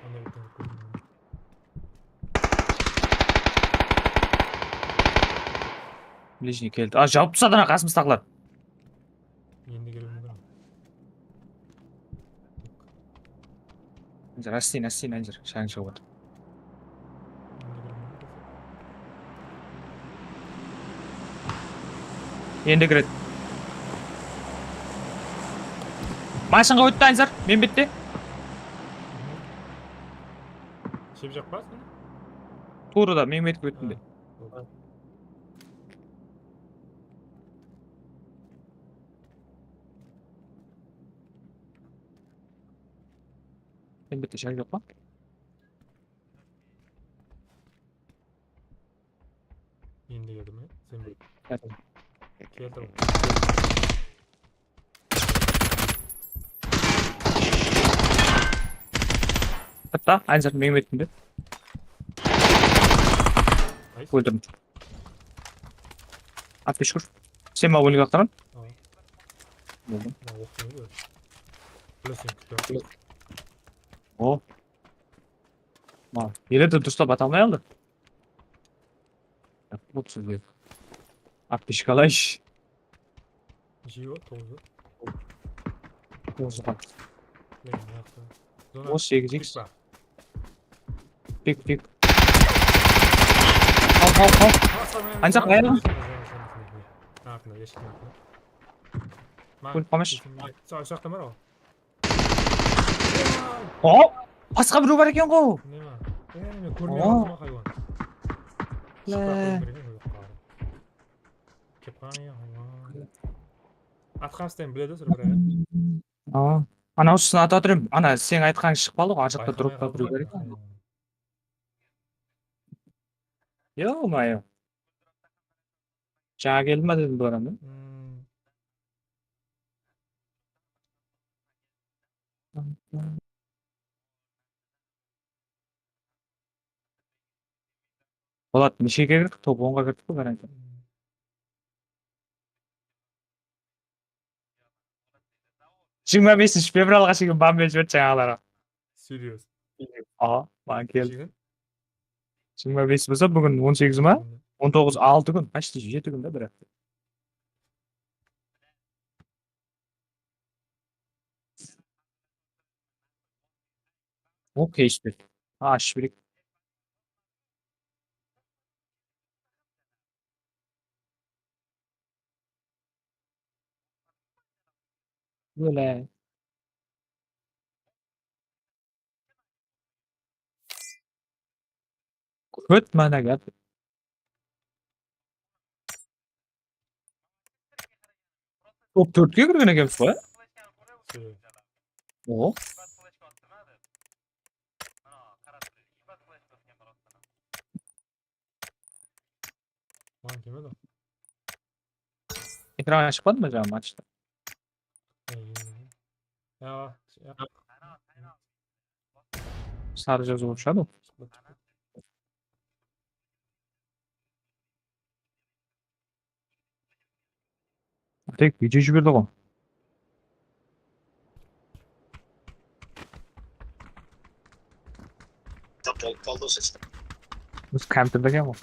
Ana betten kórdim. Ближний keldi. A, jawıp tasladı ana qasımızdaǵılar. Endi keliwi múmkin. Aynzar, astayın, astayın, Aynzar. Shań shıǵıp atır. Endi kiredi. Mashınǵa ótti, Aynzar, men bette. Shep jaq pa seni? Tuwrıda, men betke óttim de. Ha, boldı. Men bette shaq joq pa? Endi keldim, e? Sen bir keltir. Hatta, Aynzar, meńim ettim de. Nice. Óldirdim. Atpesh kur. Sen maǵan ólge aqtaran? Boldı. Mına oqtın edi. Bilesin, kútip. O. Ma, ele de durıslap ata almay aldı. Yaq, bot sizge. Atpesh kalaysh. Jıy bar, toǵız bar. Toǵız bar. Mine, mıyaqta. Zona. O segiz iks. Pik bar. Pik, pik. Qal, qal, qal. Ańsaq, ayırma. Aqında, eshiktiń aqında. Kórip qalmaysh. Sağ, saqta bar ǵo. O, basqa birew bar eken ǵo. Neme? E, men kórmey qaldım, haywan. Shıqpay qoyıw kerek eken, yoqqa. Kep qalǵan eken, haywan. Atqan isteyin biledi, sır bir. A, anaw usın ata otırım. Ana, sen aytqanıń shıqpalı ǵo, ar jaqta dropta birew bar eken. Yo-mayo. Jańa keldi ma dedim bu adam, ya? Hmm. Polat, neshege kirdik? Top onǵa kirdik ǵo, garantiya. Hmm. Jigirma besinshi fevralǵa shekem ban berip jiberdi jańaları. Seryoz. A, maǵan keldi. Jigirma bes bolsa, búgin on segiz ma? On toǵız, altı kún, почти jeti kún da, bir hápte. O, keshpek. Ashıp bereyik. Bóle. Kót mana gáp. Top tórtke kirgen ekenbiz ǵoy, á? Oho. Maǵan kelmedi. Ekranǵa shıqpadı ma jańa matchta? Ya, ya. Sarı jazıw bolıp shıǵadı. Tek video jiberdi ǵo. Biz kompyuterda eken ǵo.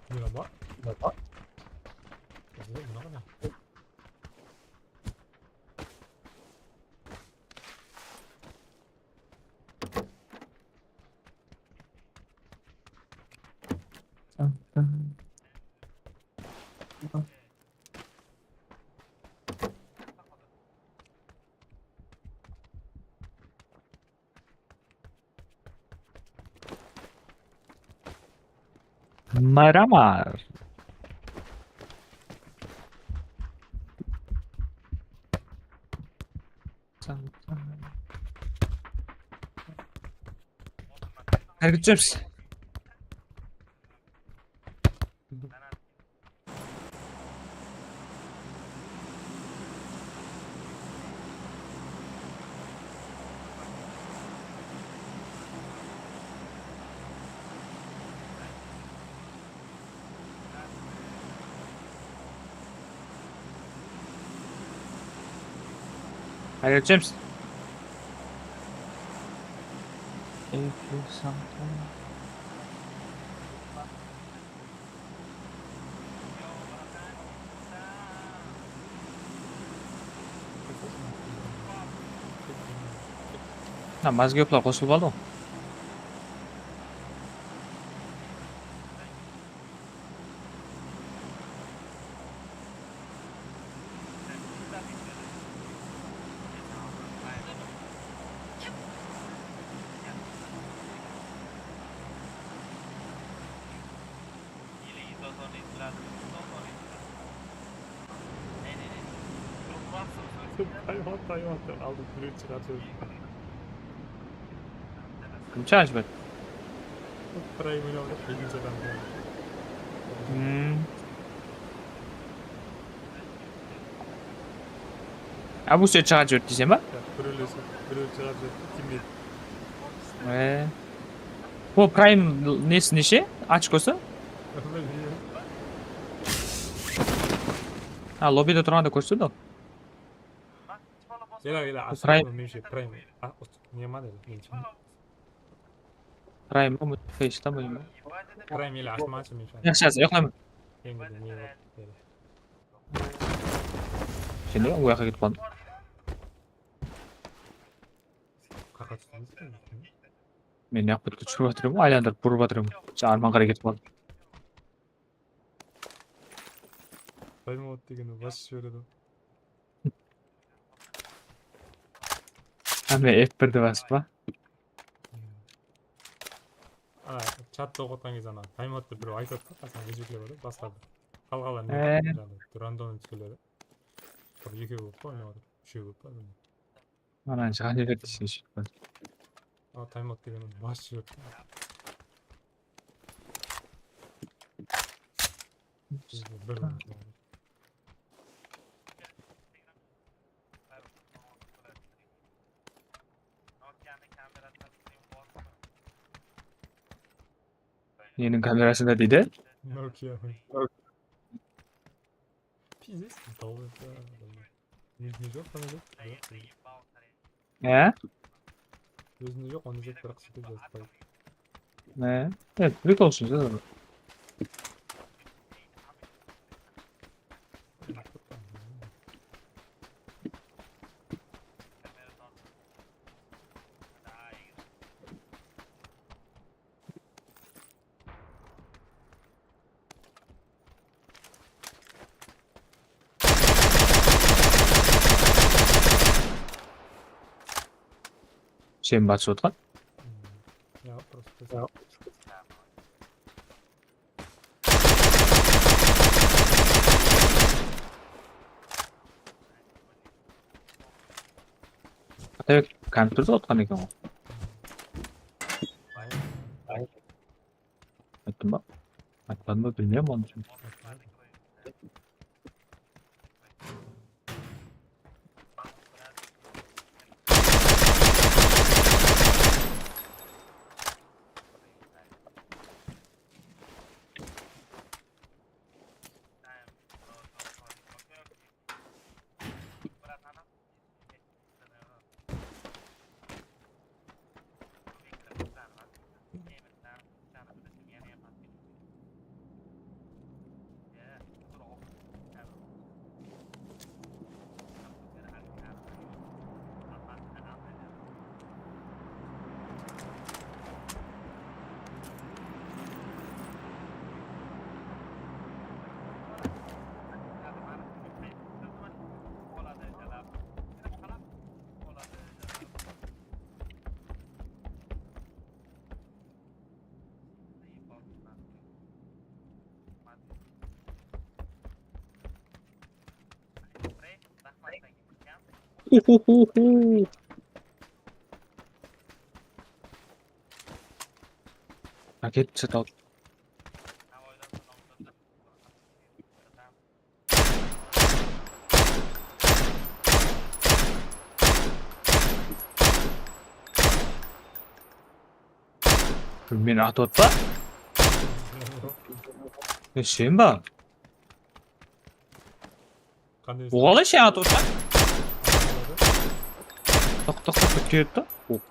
Mına bar. Mına bar. Miramar. Háreket etemiz. Alo, James. If you something. Ha, mazgeplar qosılıp aldı ǵoy. Tayvan, Tayvan, aldım, birinci katıyorum. Kim charge berdi? Prime oynadı, birinci adam. Hmm. A, bu sen charge berdi deyseń ba? Ya, birewler, birew charge berdi, teammate. Ee. Bu Prime nesi neshe? Ochkosı? Bilmeyim. Ha, lobbyde turǵanda kórsedi ol. Gel, gel, Prime. Menimshe Prime. A, ne ma dedi? Menimshe. Prime, bu Face da, bu. Prime ele ashılmaǵansha menimshe. Yaqshı, yaqshı, uyıqlayman. Endi ne dedi? Sen de uyaqqa ketip qaldıń. Qaqa tústim. Men ne qılıp túsirip atırman, aylandırıp burıp atırman. Arman qaray ketip qaldım. Timeout degeni bas jiberedi. Hámme F birdi basıp pa? Ana, chattı oqıp atqan gezde ana timeout dep birew aytıp atır, qasıma ózbekler bar edi, basqa bir. Qalǵanlar ne? Ee. Jańaǵıday, random túsiredi. Bir ekew bolıp pa, oynap atır, úshew bolıp pa, bilmeymen. Mana, jańa berdi, sheship qoydı. A, timeout degeni bas jiberdi. Bizde bir. Neniń kamerasında deydi? Nokia. Pizdec, tawıp. Ózinde joq, sana joq. He? Ózinde joq, onı joq, biraq sóytip jazıp qoydı. Ne? Evet, prikol ushın jazdı. Sen basıp otqan? Ya, просто. Ata kompyuterdi otqan eken ǵoy. Ayttım ba? Aytpadım ba, bilmeymen onı. Hu, hu, hu, hu. Raket set aldı. Meni atıp atpa? E, sen ba? Qanday? Oǵalay sen atıp atpa? Toqta, toqta, toqta, toqta.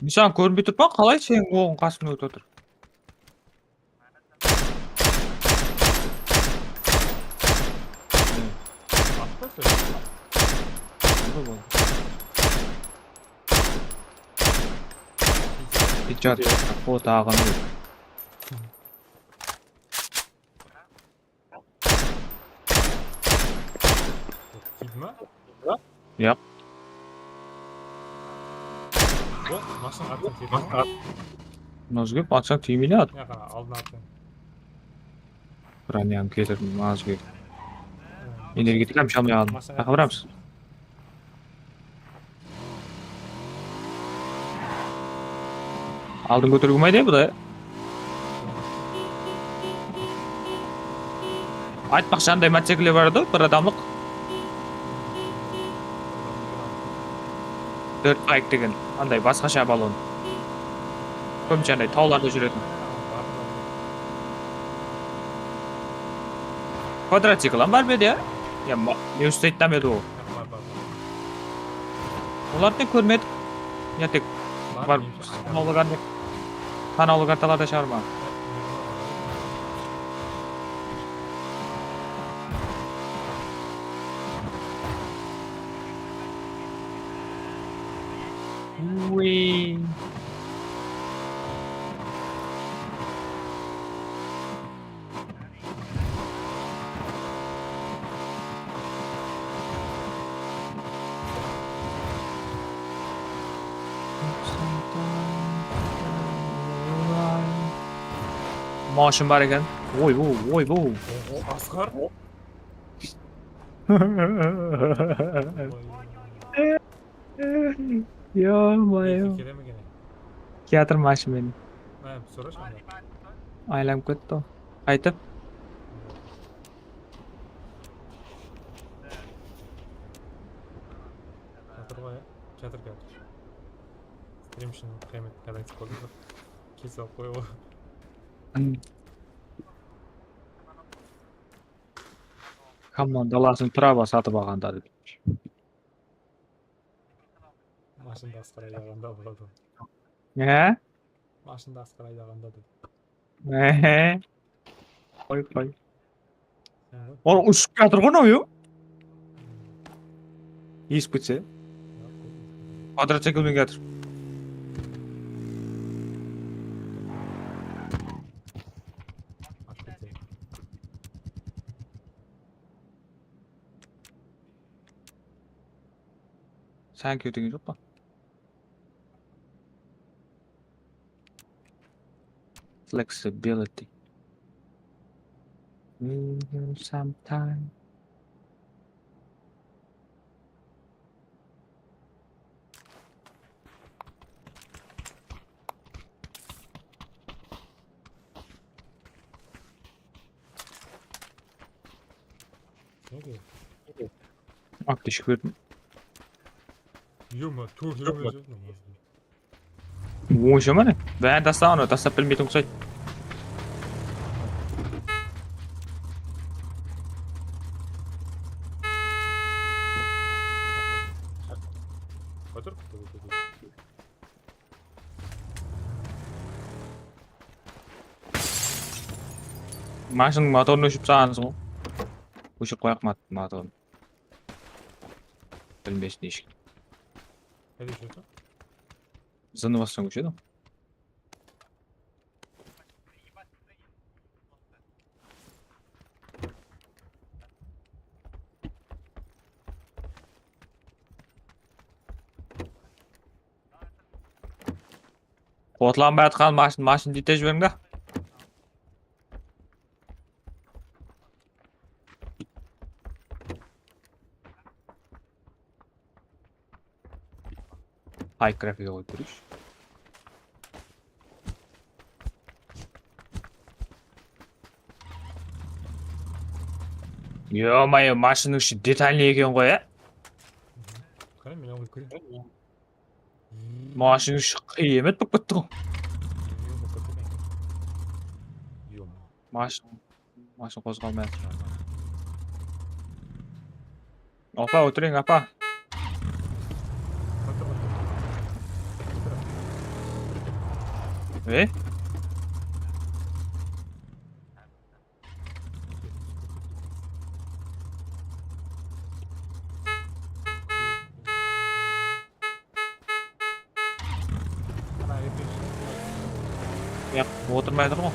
Nıshan kórinbey turıp pa? Qalay sen oǵıń qasıńda ótip atır? Atpa sen. Boldı, boldı. Headshot. O, taǵın. Tiydi ma? Yaq. O, mashina atsań tiyedi ma? Nozgep atsań tiymeydi at. Yaqa, aldına atsań. Bronyanı ketirdim, Nozgep. Energetikam shamay aldım. Mashina. Qayaqqa baramız? Aldın kóteriwge bolmaydı ya, bu da. Aytpaqshı, anday motocikller bar edi, bir adamlıq. Dirt bike degen, anday basqasha balon. Kóbinshe anday tawlarda júretin. Kvadrocikl ham bar ma edi ya? Ya, ma-, ne isteydi tam edi ol? Olardı da kórmedik. Ya tek bar, sanawlı kart-, sanawlı kartalarda shıǵar ma? Uy. Mashın bar eken. Oy, bu, oy, bu. Oho, Asqar. Yo-moyo. Neyse, kelemiz gene. Kiyatırman ashı meni. Há, sorash onda. Aylanıp ketti o. Qaytıp. Kiyatır ǵoy, ya. Kiyatır, kiyatır. Stream ushın qıyamet qále aytıp qoydı. Kes alıp qoyıp. Kommandalasın Trava satıp alǵanda dedi. Mashındı Asqar aydaǵanda boladı. Ne? Mashındı Asqar aydaǵanda dedi. Ehe. Qoy, qoy. Ol ushıp kiyatır ǵoy mınaw, yo. Esip ketse. Quadrocikl menen kiyatır. Thank you degen joq pa? Flexibility. Sometime. Aptechka berdim. Ё-моё, tórt kilometr. Onsha ma ne? Bárin tasta, anı tastap bilmeytuǵın uqsaydı. Mashınıń motorın óshirip taslaǵansız ǵoy. Óshirip qoyaq mot-, motorın. Bilmesin hesh kim. Qáyde júrdi? Zını bastan kóshedi. Otlanbay atqan mashın, mashın deyte jiberiń da. High grafige qoyıp bereyikshi. Ё-моё, mashınıń ishi detalniy eken ǵoy, á? Qara, men alıp kóreyin. Mashın ishi qıyamet bolıp ketti ǵoy. Mashın, mashın qozǵalmay atır. Apa, ótiriń, apa. E? Yaq, otırmay atır ǵoy.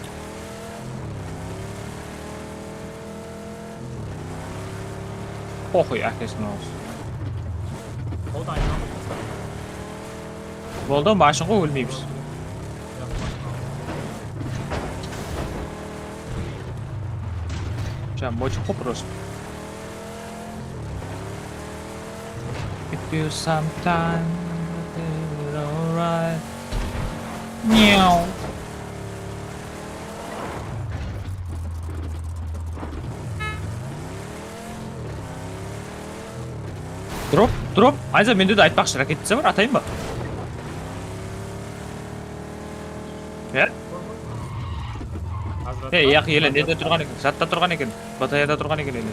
Poxuy, ákesiniń awzı. Boldı, mashın ǵoy, ólmeymiz. Jamochik ǵoy prosto. If you sometime, alright. Miau. Drop, drop. Ayza, mende de aytpaqshı, raketnica bar, atayın ba? Ya? Ey, yaq, ele, nede turǵan eken? Zatta turǵan eken. Batayada turǵan eken ele.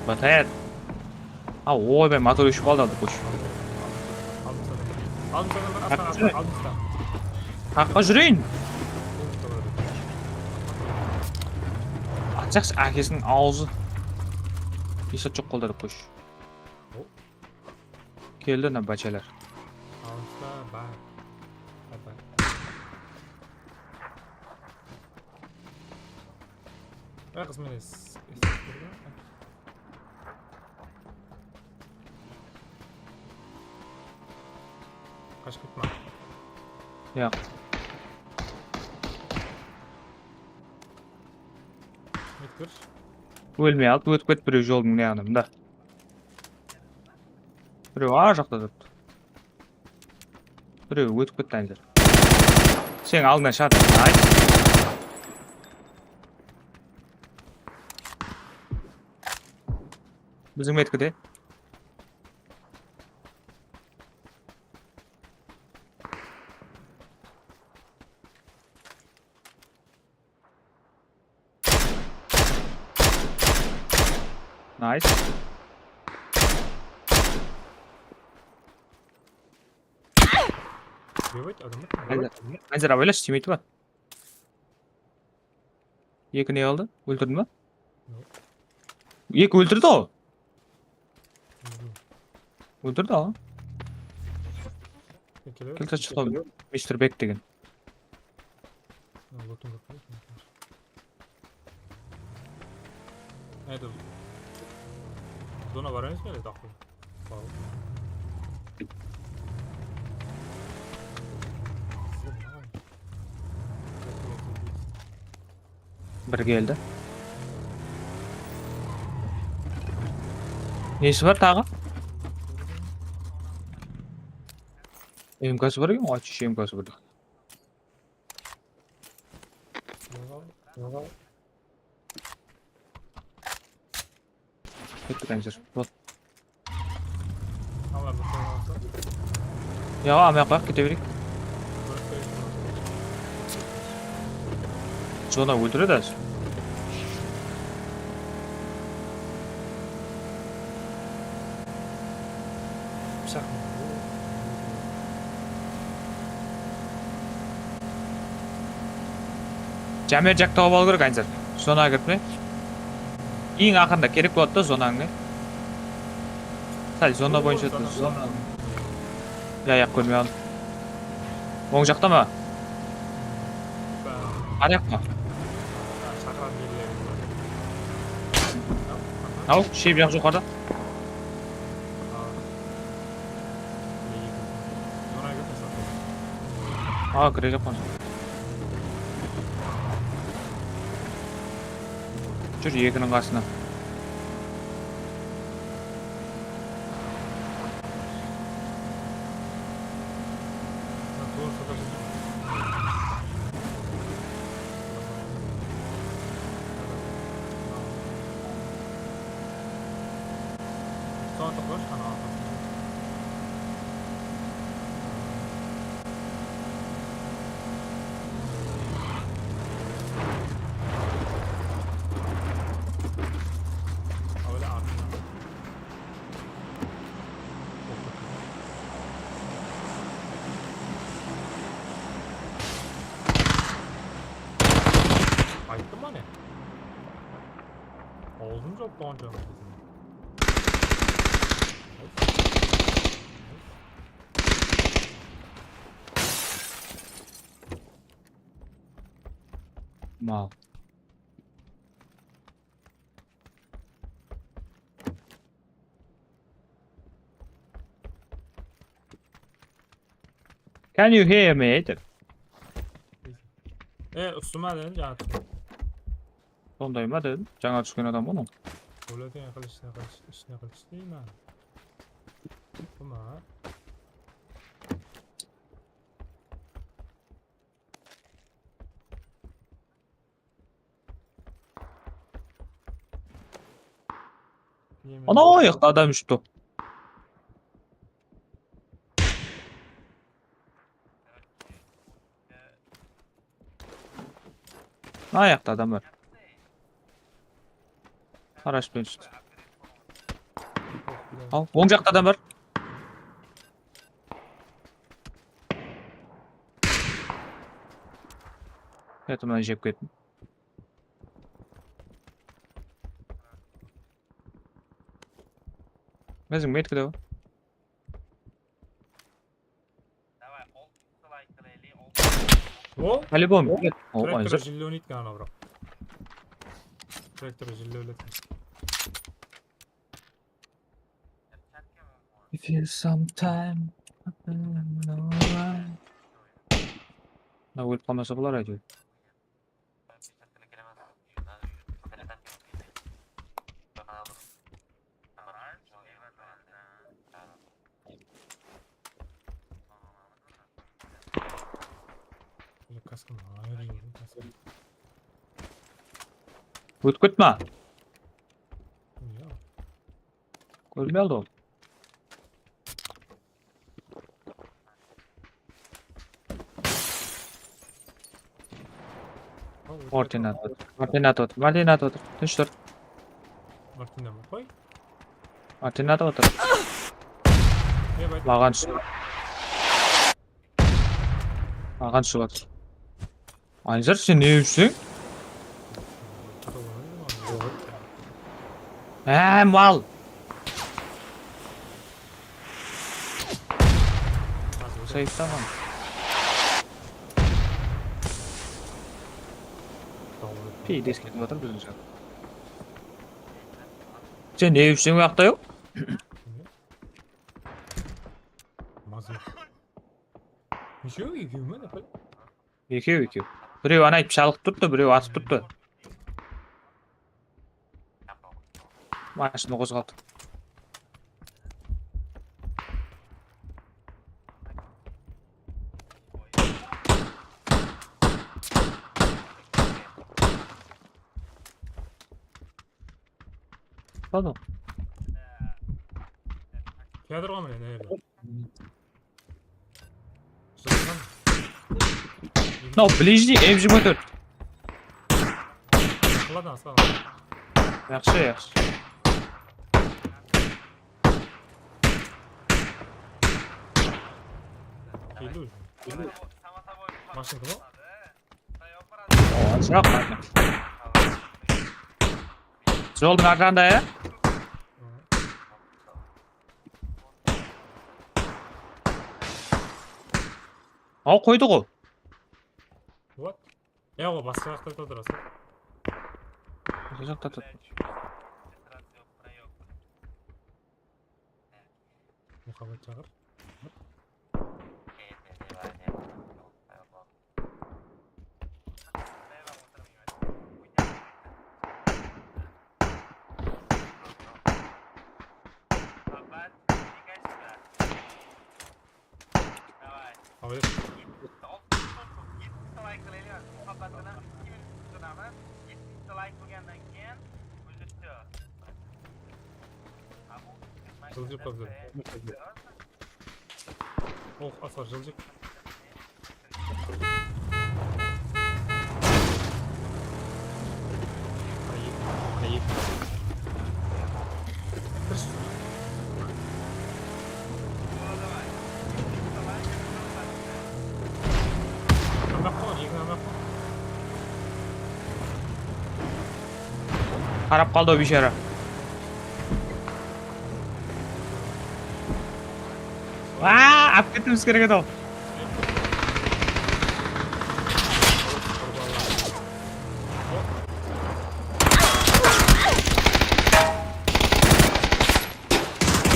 Bataya. A, oybay, motor óship qaldı, aldı, qosh. Aldımızda adam bar, aldımızda adam bar, aldımızda. Qaqqa júreyin. Atsaqshı, ákesiniń awzı. Esat joq qoldarıp qoyshı. Keldi ana báchalar. Aldımızda bar. Bar, bar. Ay, qız, mine, s-, s-, Qashıp ketpe. Yaq. Netip bershi. Ólmey alıp ótip ket birew joldıń mınaǵına, mında. Birew ar jaqta turıptı. Birew ótip ketti, ándir. Seniń aldıńnan shıǵadı. Ay. Biziń metkide. Biyabay adamlar. Házir abaylash, timeydi ba? Eki ne aldı? Óltirdi ma? Eki óltirdi ǵo. Óltirdi ǵo. Keltire shıqtı, mister Bek degen. Aydı. Zona bar emes pe ele taqıl? Bir keldi. Nesi bar taǵı? M K-sı bar eken, açışı M K-sı bar. Kettik, házir. Bol. Alardı, soradı. Ya, almay-aq qoyaq, kete bereyik. Zona óltiredi házir. Jámer jak tawıp alıw kerek, Anzar. Zonaǵa kirip ne? Eń aqırında kerek boladı da zonańa. Sál zona boyınsha tur, zona. Ya, ya, kórmey aldım. Oń jaqta ma? Arayaq pa? Aw, shep jaq joqarıda. A, kire jaqpan. Júr, ekiniń qasına. Ayttım ane. Awzın jawıp qoyǵan joq. Mal. Can you hear me? Dep. E, usı ma dedim, jańa túsken. Sonday ma dedim, jańa túsken adam ǵoy mınaw. Óletin qılısh, ishine qılısh, ishine qılısh dey ma? Bu ma? Ana, o jaqta adam júripti. Mına jaqta adam bar. Paraşyutpen tústi. Al, oń jaqta adam bar. Eto, mına jep kettim. Biziń metkide o. O? По-любому. O, traktor jillewleydi anaw, biraq. Traktor jillewleydi. If you sometime. Mına ólip qalmasa bolar, áytewir. Ótip ketpe. Kórmey aldı ol. Martin atı otır. Martin atı otır. Martin atı otır. Tınısh tur. Martin deme qoy. Martin atı otır. Maǵan túsip. Maǵan shıǵat. Aynzar, sen ne ushıń? Há, mal. Sayıptaman. Peydes ketip atır biziń jaq. Sen ne ushıń bu jaqta yoq? Mazur. Neshew, ekew me, Naqıl? Ekew, ekew. Birew anayıp shalıp turıptı, birew atıp turıptı. Mashina qozǵaldı. Pardon. Kiyatır ǵoy mine, ne jerde? Jılqın. Mınaw ближний M jigirma tórt. Qıladı, aslan. Yaqshı, yaqshı. Keldi. Mashinka ma? Oǵan shıǵar. Joldıń arjağında, ya? Aw, qoydı ǵo. What? Ya, ol basqa jaqta turdı, rası. Basqa jaqta turdı. Muhammad shaqır. Давай. Alayıq. Yetti like qilaylik, muhabbatini ikki minut kutamiz. Yetti like bo'lgandan keyin уже всё. Jıljırıp qaptı. Oh, Asqar, jıljırıp. Ayıp, ayıp. Qarap qaldı o biyshara. Aa, alıp ketiwimiz kerek edi ol.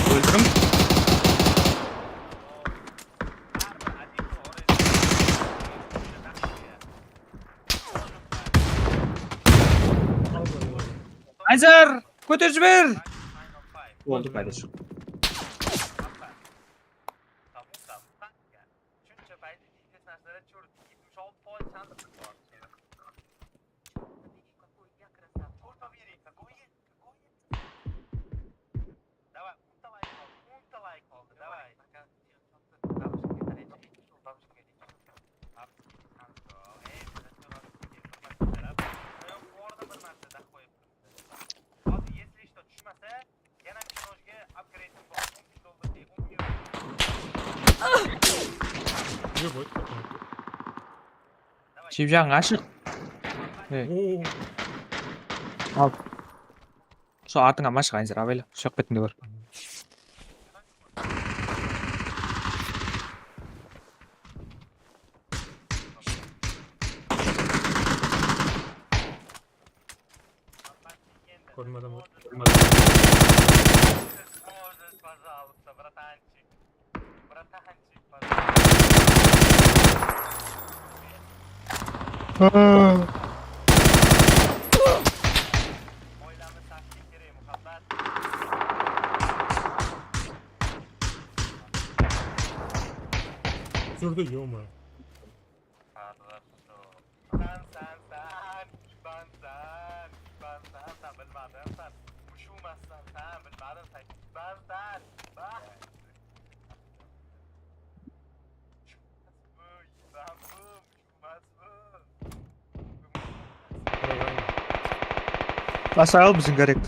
Óldirim. Ayzar, kóterip jiber! Boldı, payda joq. Давай, o'nta layk qoldi, o'nta layk qoldi, давай. Hozir, если что, tushmasa, yana kinoga upgrade'im bor, o'n ming dollar, o'n ming yevro. Jep jaǵıń ashıq. Ey. Oo. Al. Sol artıńa mashıq, Aynzar, abayla. Ushaq betinde kór. Kórdim, adam bar. Kórdim, adam. Можешь, пожалуйста, братанчик. Братанчик, пожалуйста. Oilamni tashkil kerak, muhabbat. Túsirdi, ё-моё. Хорошо. San, san, san, san, san, san, san, bilmadim, san. Mushuqmassan, san, bilmadim, san. San, san, san. Basayıq biziń korrekt.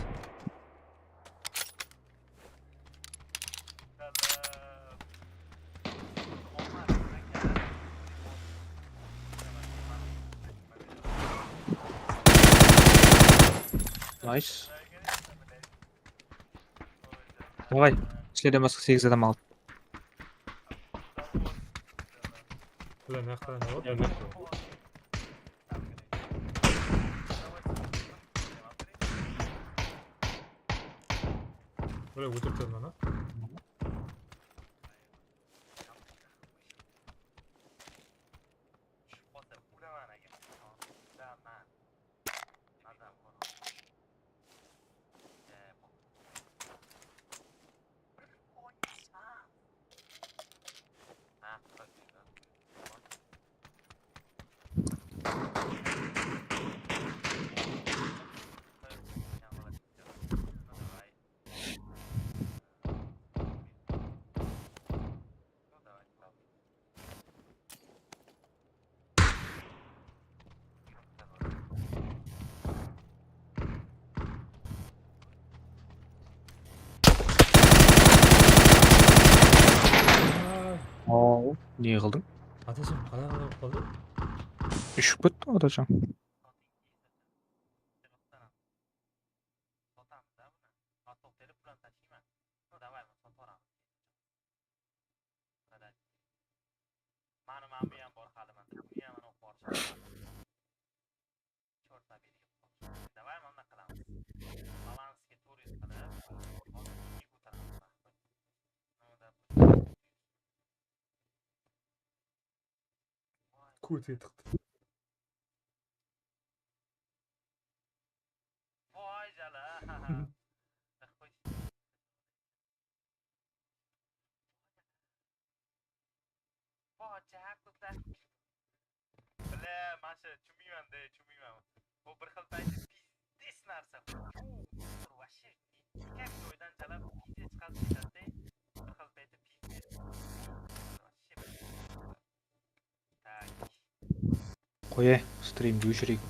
Salam. Omar, aka. Nice. Davay, sizlerden basqa segiz adam aldı. Bular mıyaqta ne bar? Bular óltirip tasladı ma? Aw, ne qıldıń? Atashım, qalay qalay bolıp qaldı? Úship kettiń, Atajan. Mani mamiyam bor hali manda. Buni ham anaw qorish. Chortna bereyik. Davay, mana qilamiz. Balanske turizm qilib, hozir ikki ko'taramiz. Ko'te tiqdi. Voy jala. Pocha qutlar. Bile, mana shu chumayman de, chumayman. Bu bir xil paytda pizdes narsa. Chuv, bir вообще, как joydan jalab pizdes chiqarib ketadi de. Bir xil paytda pizdes. Вообще. Tak. Qoy, e, strimdi óshireyik.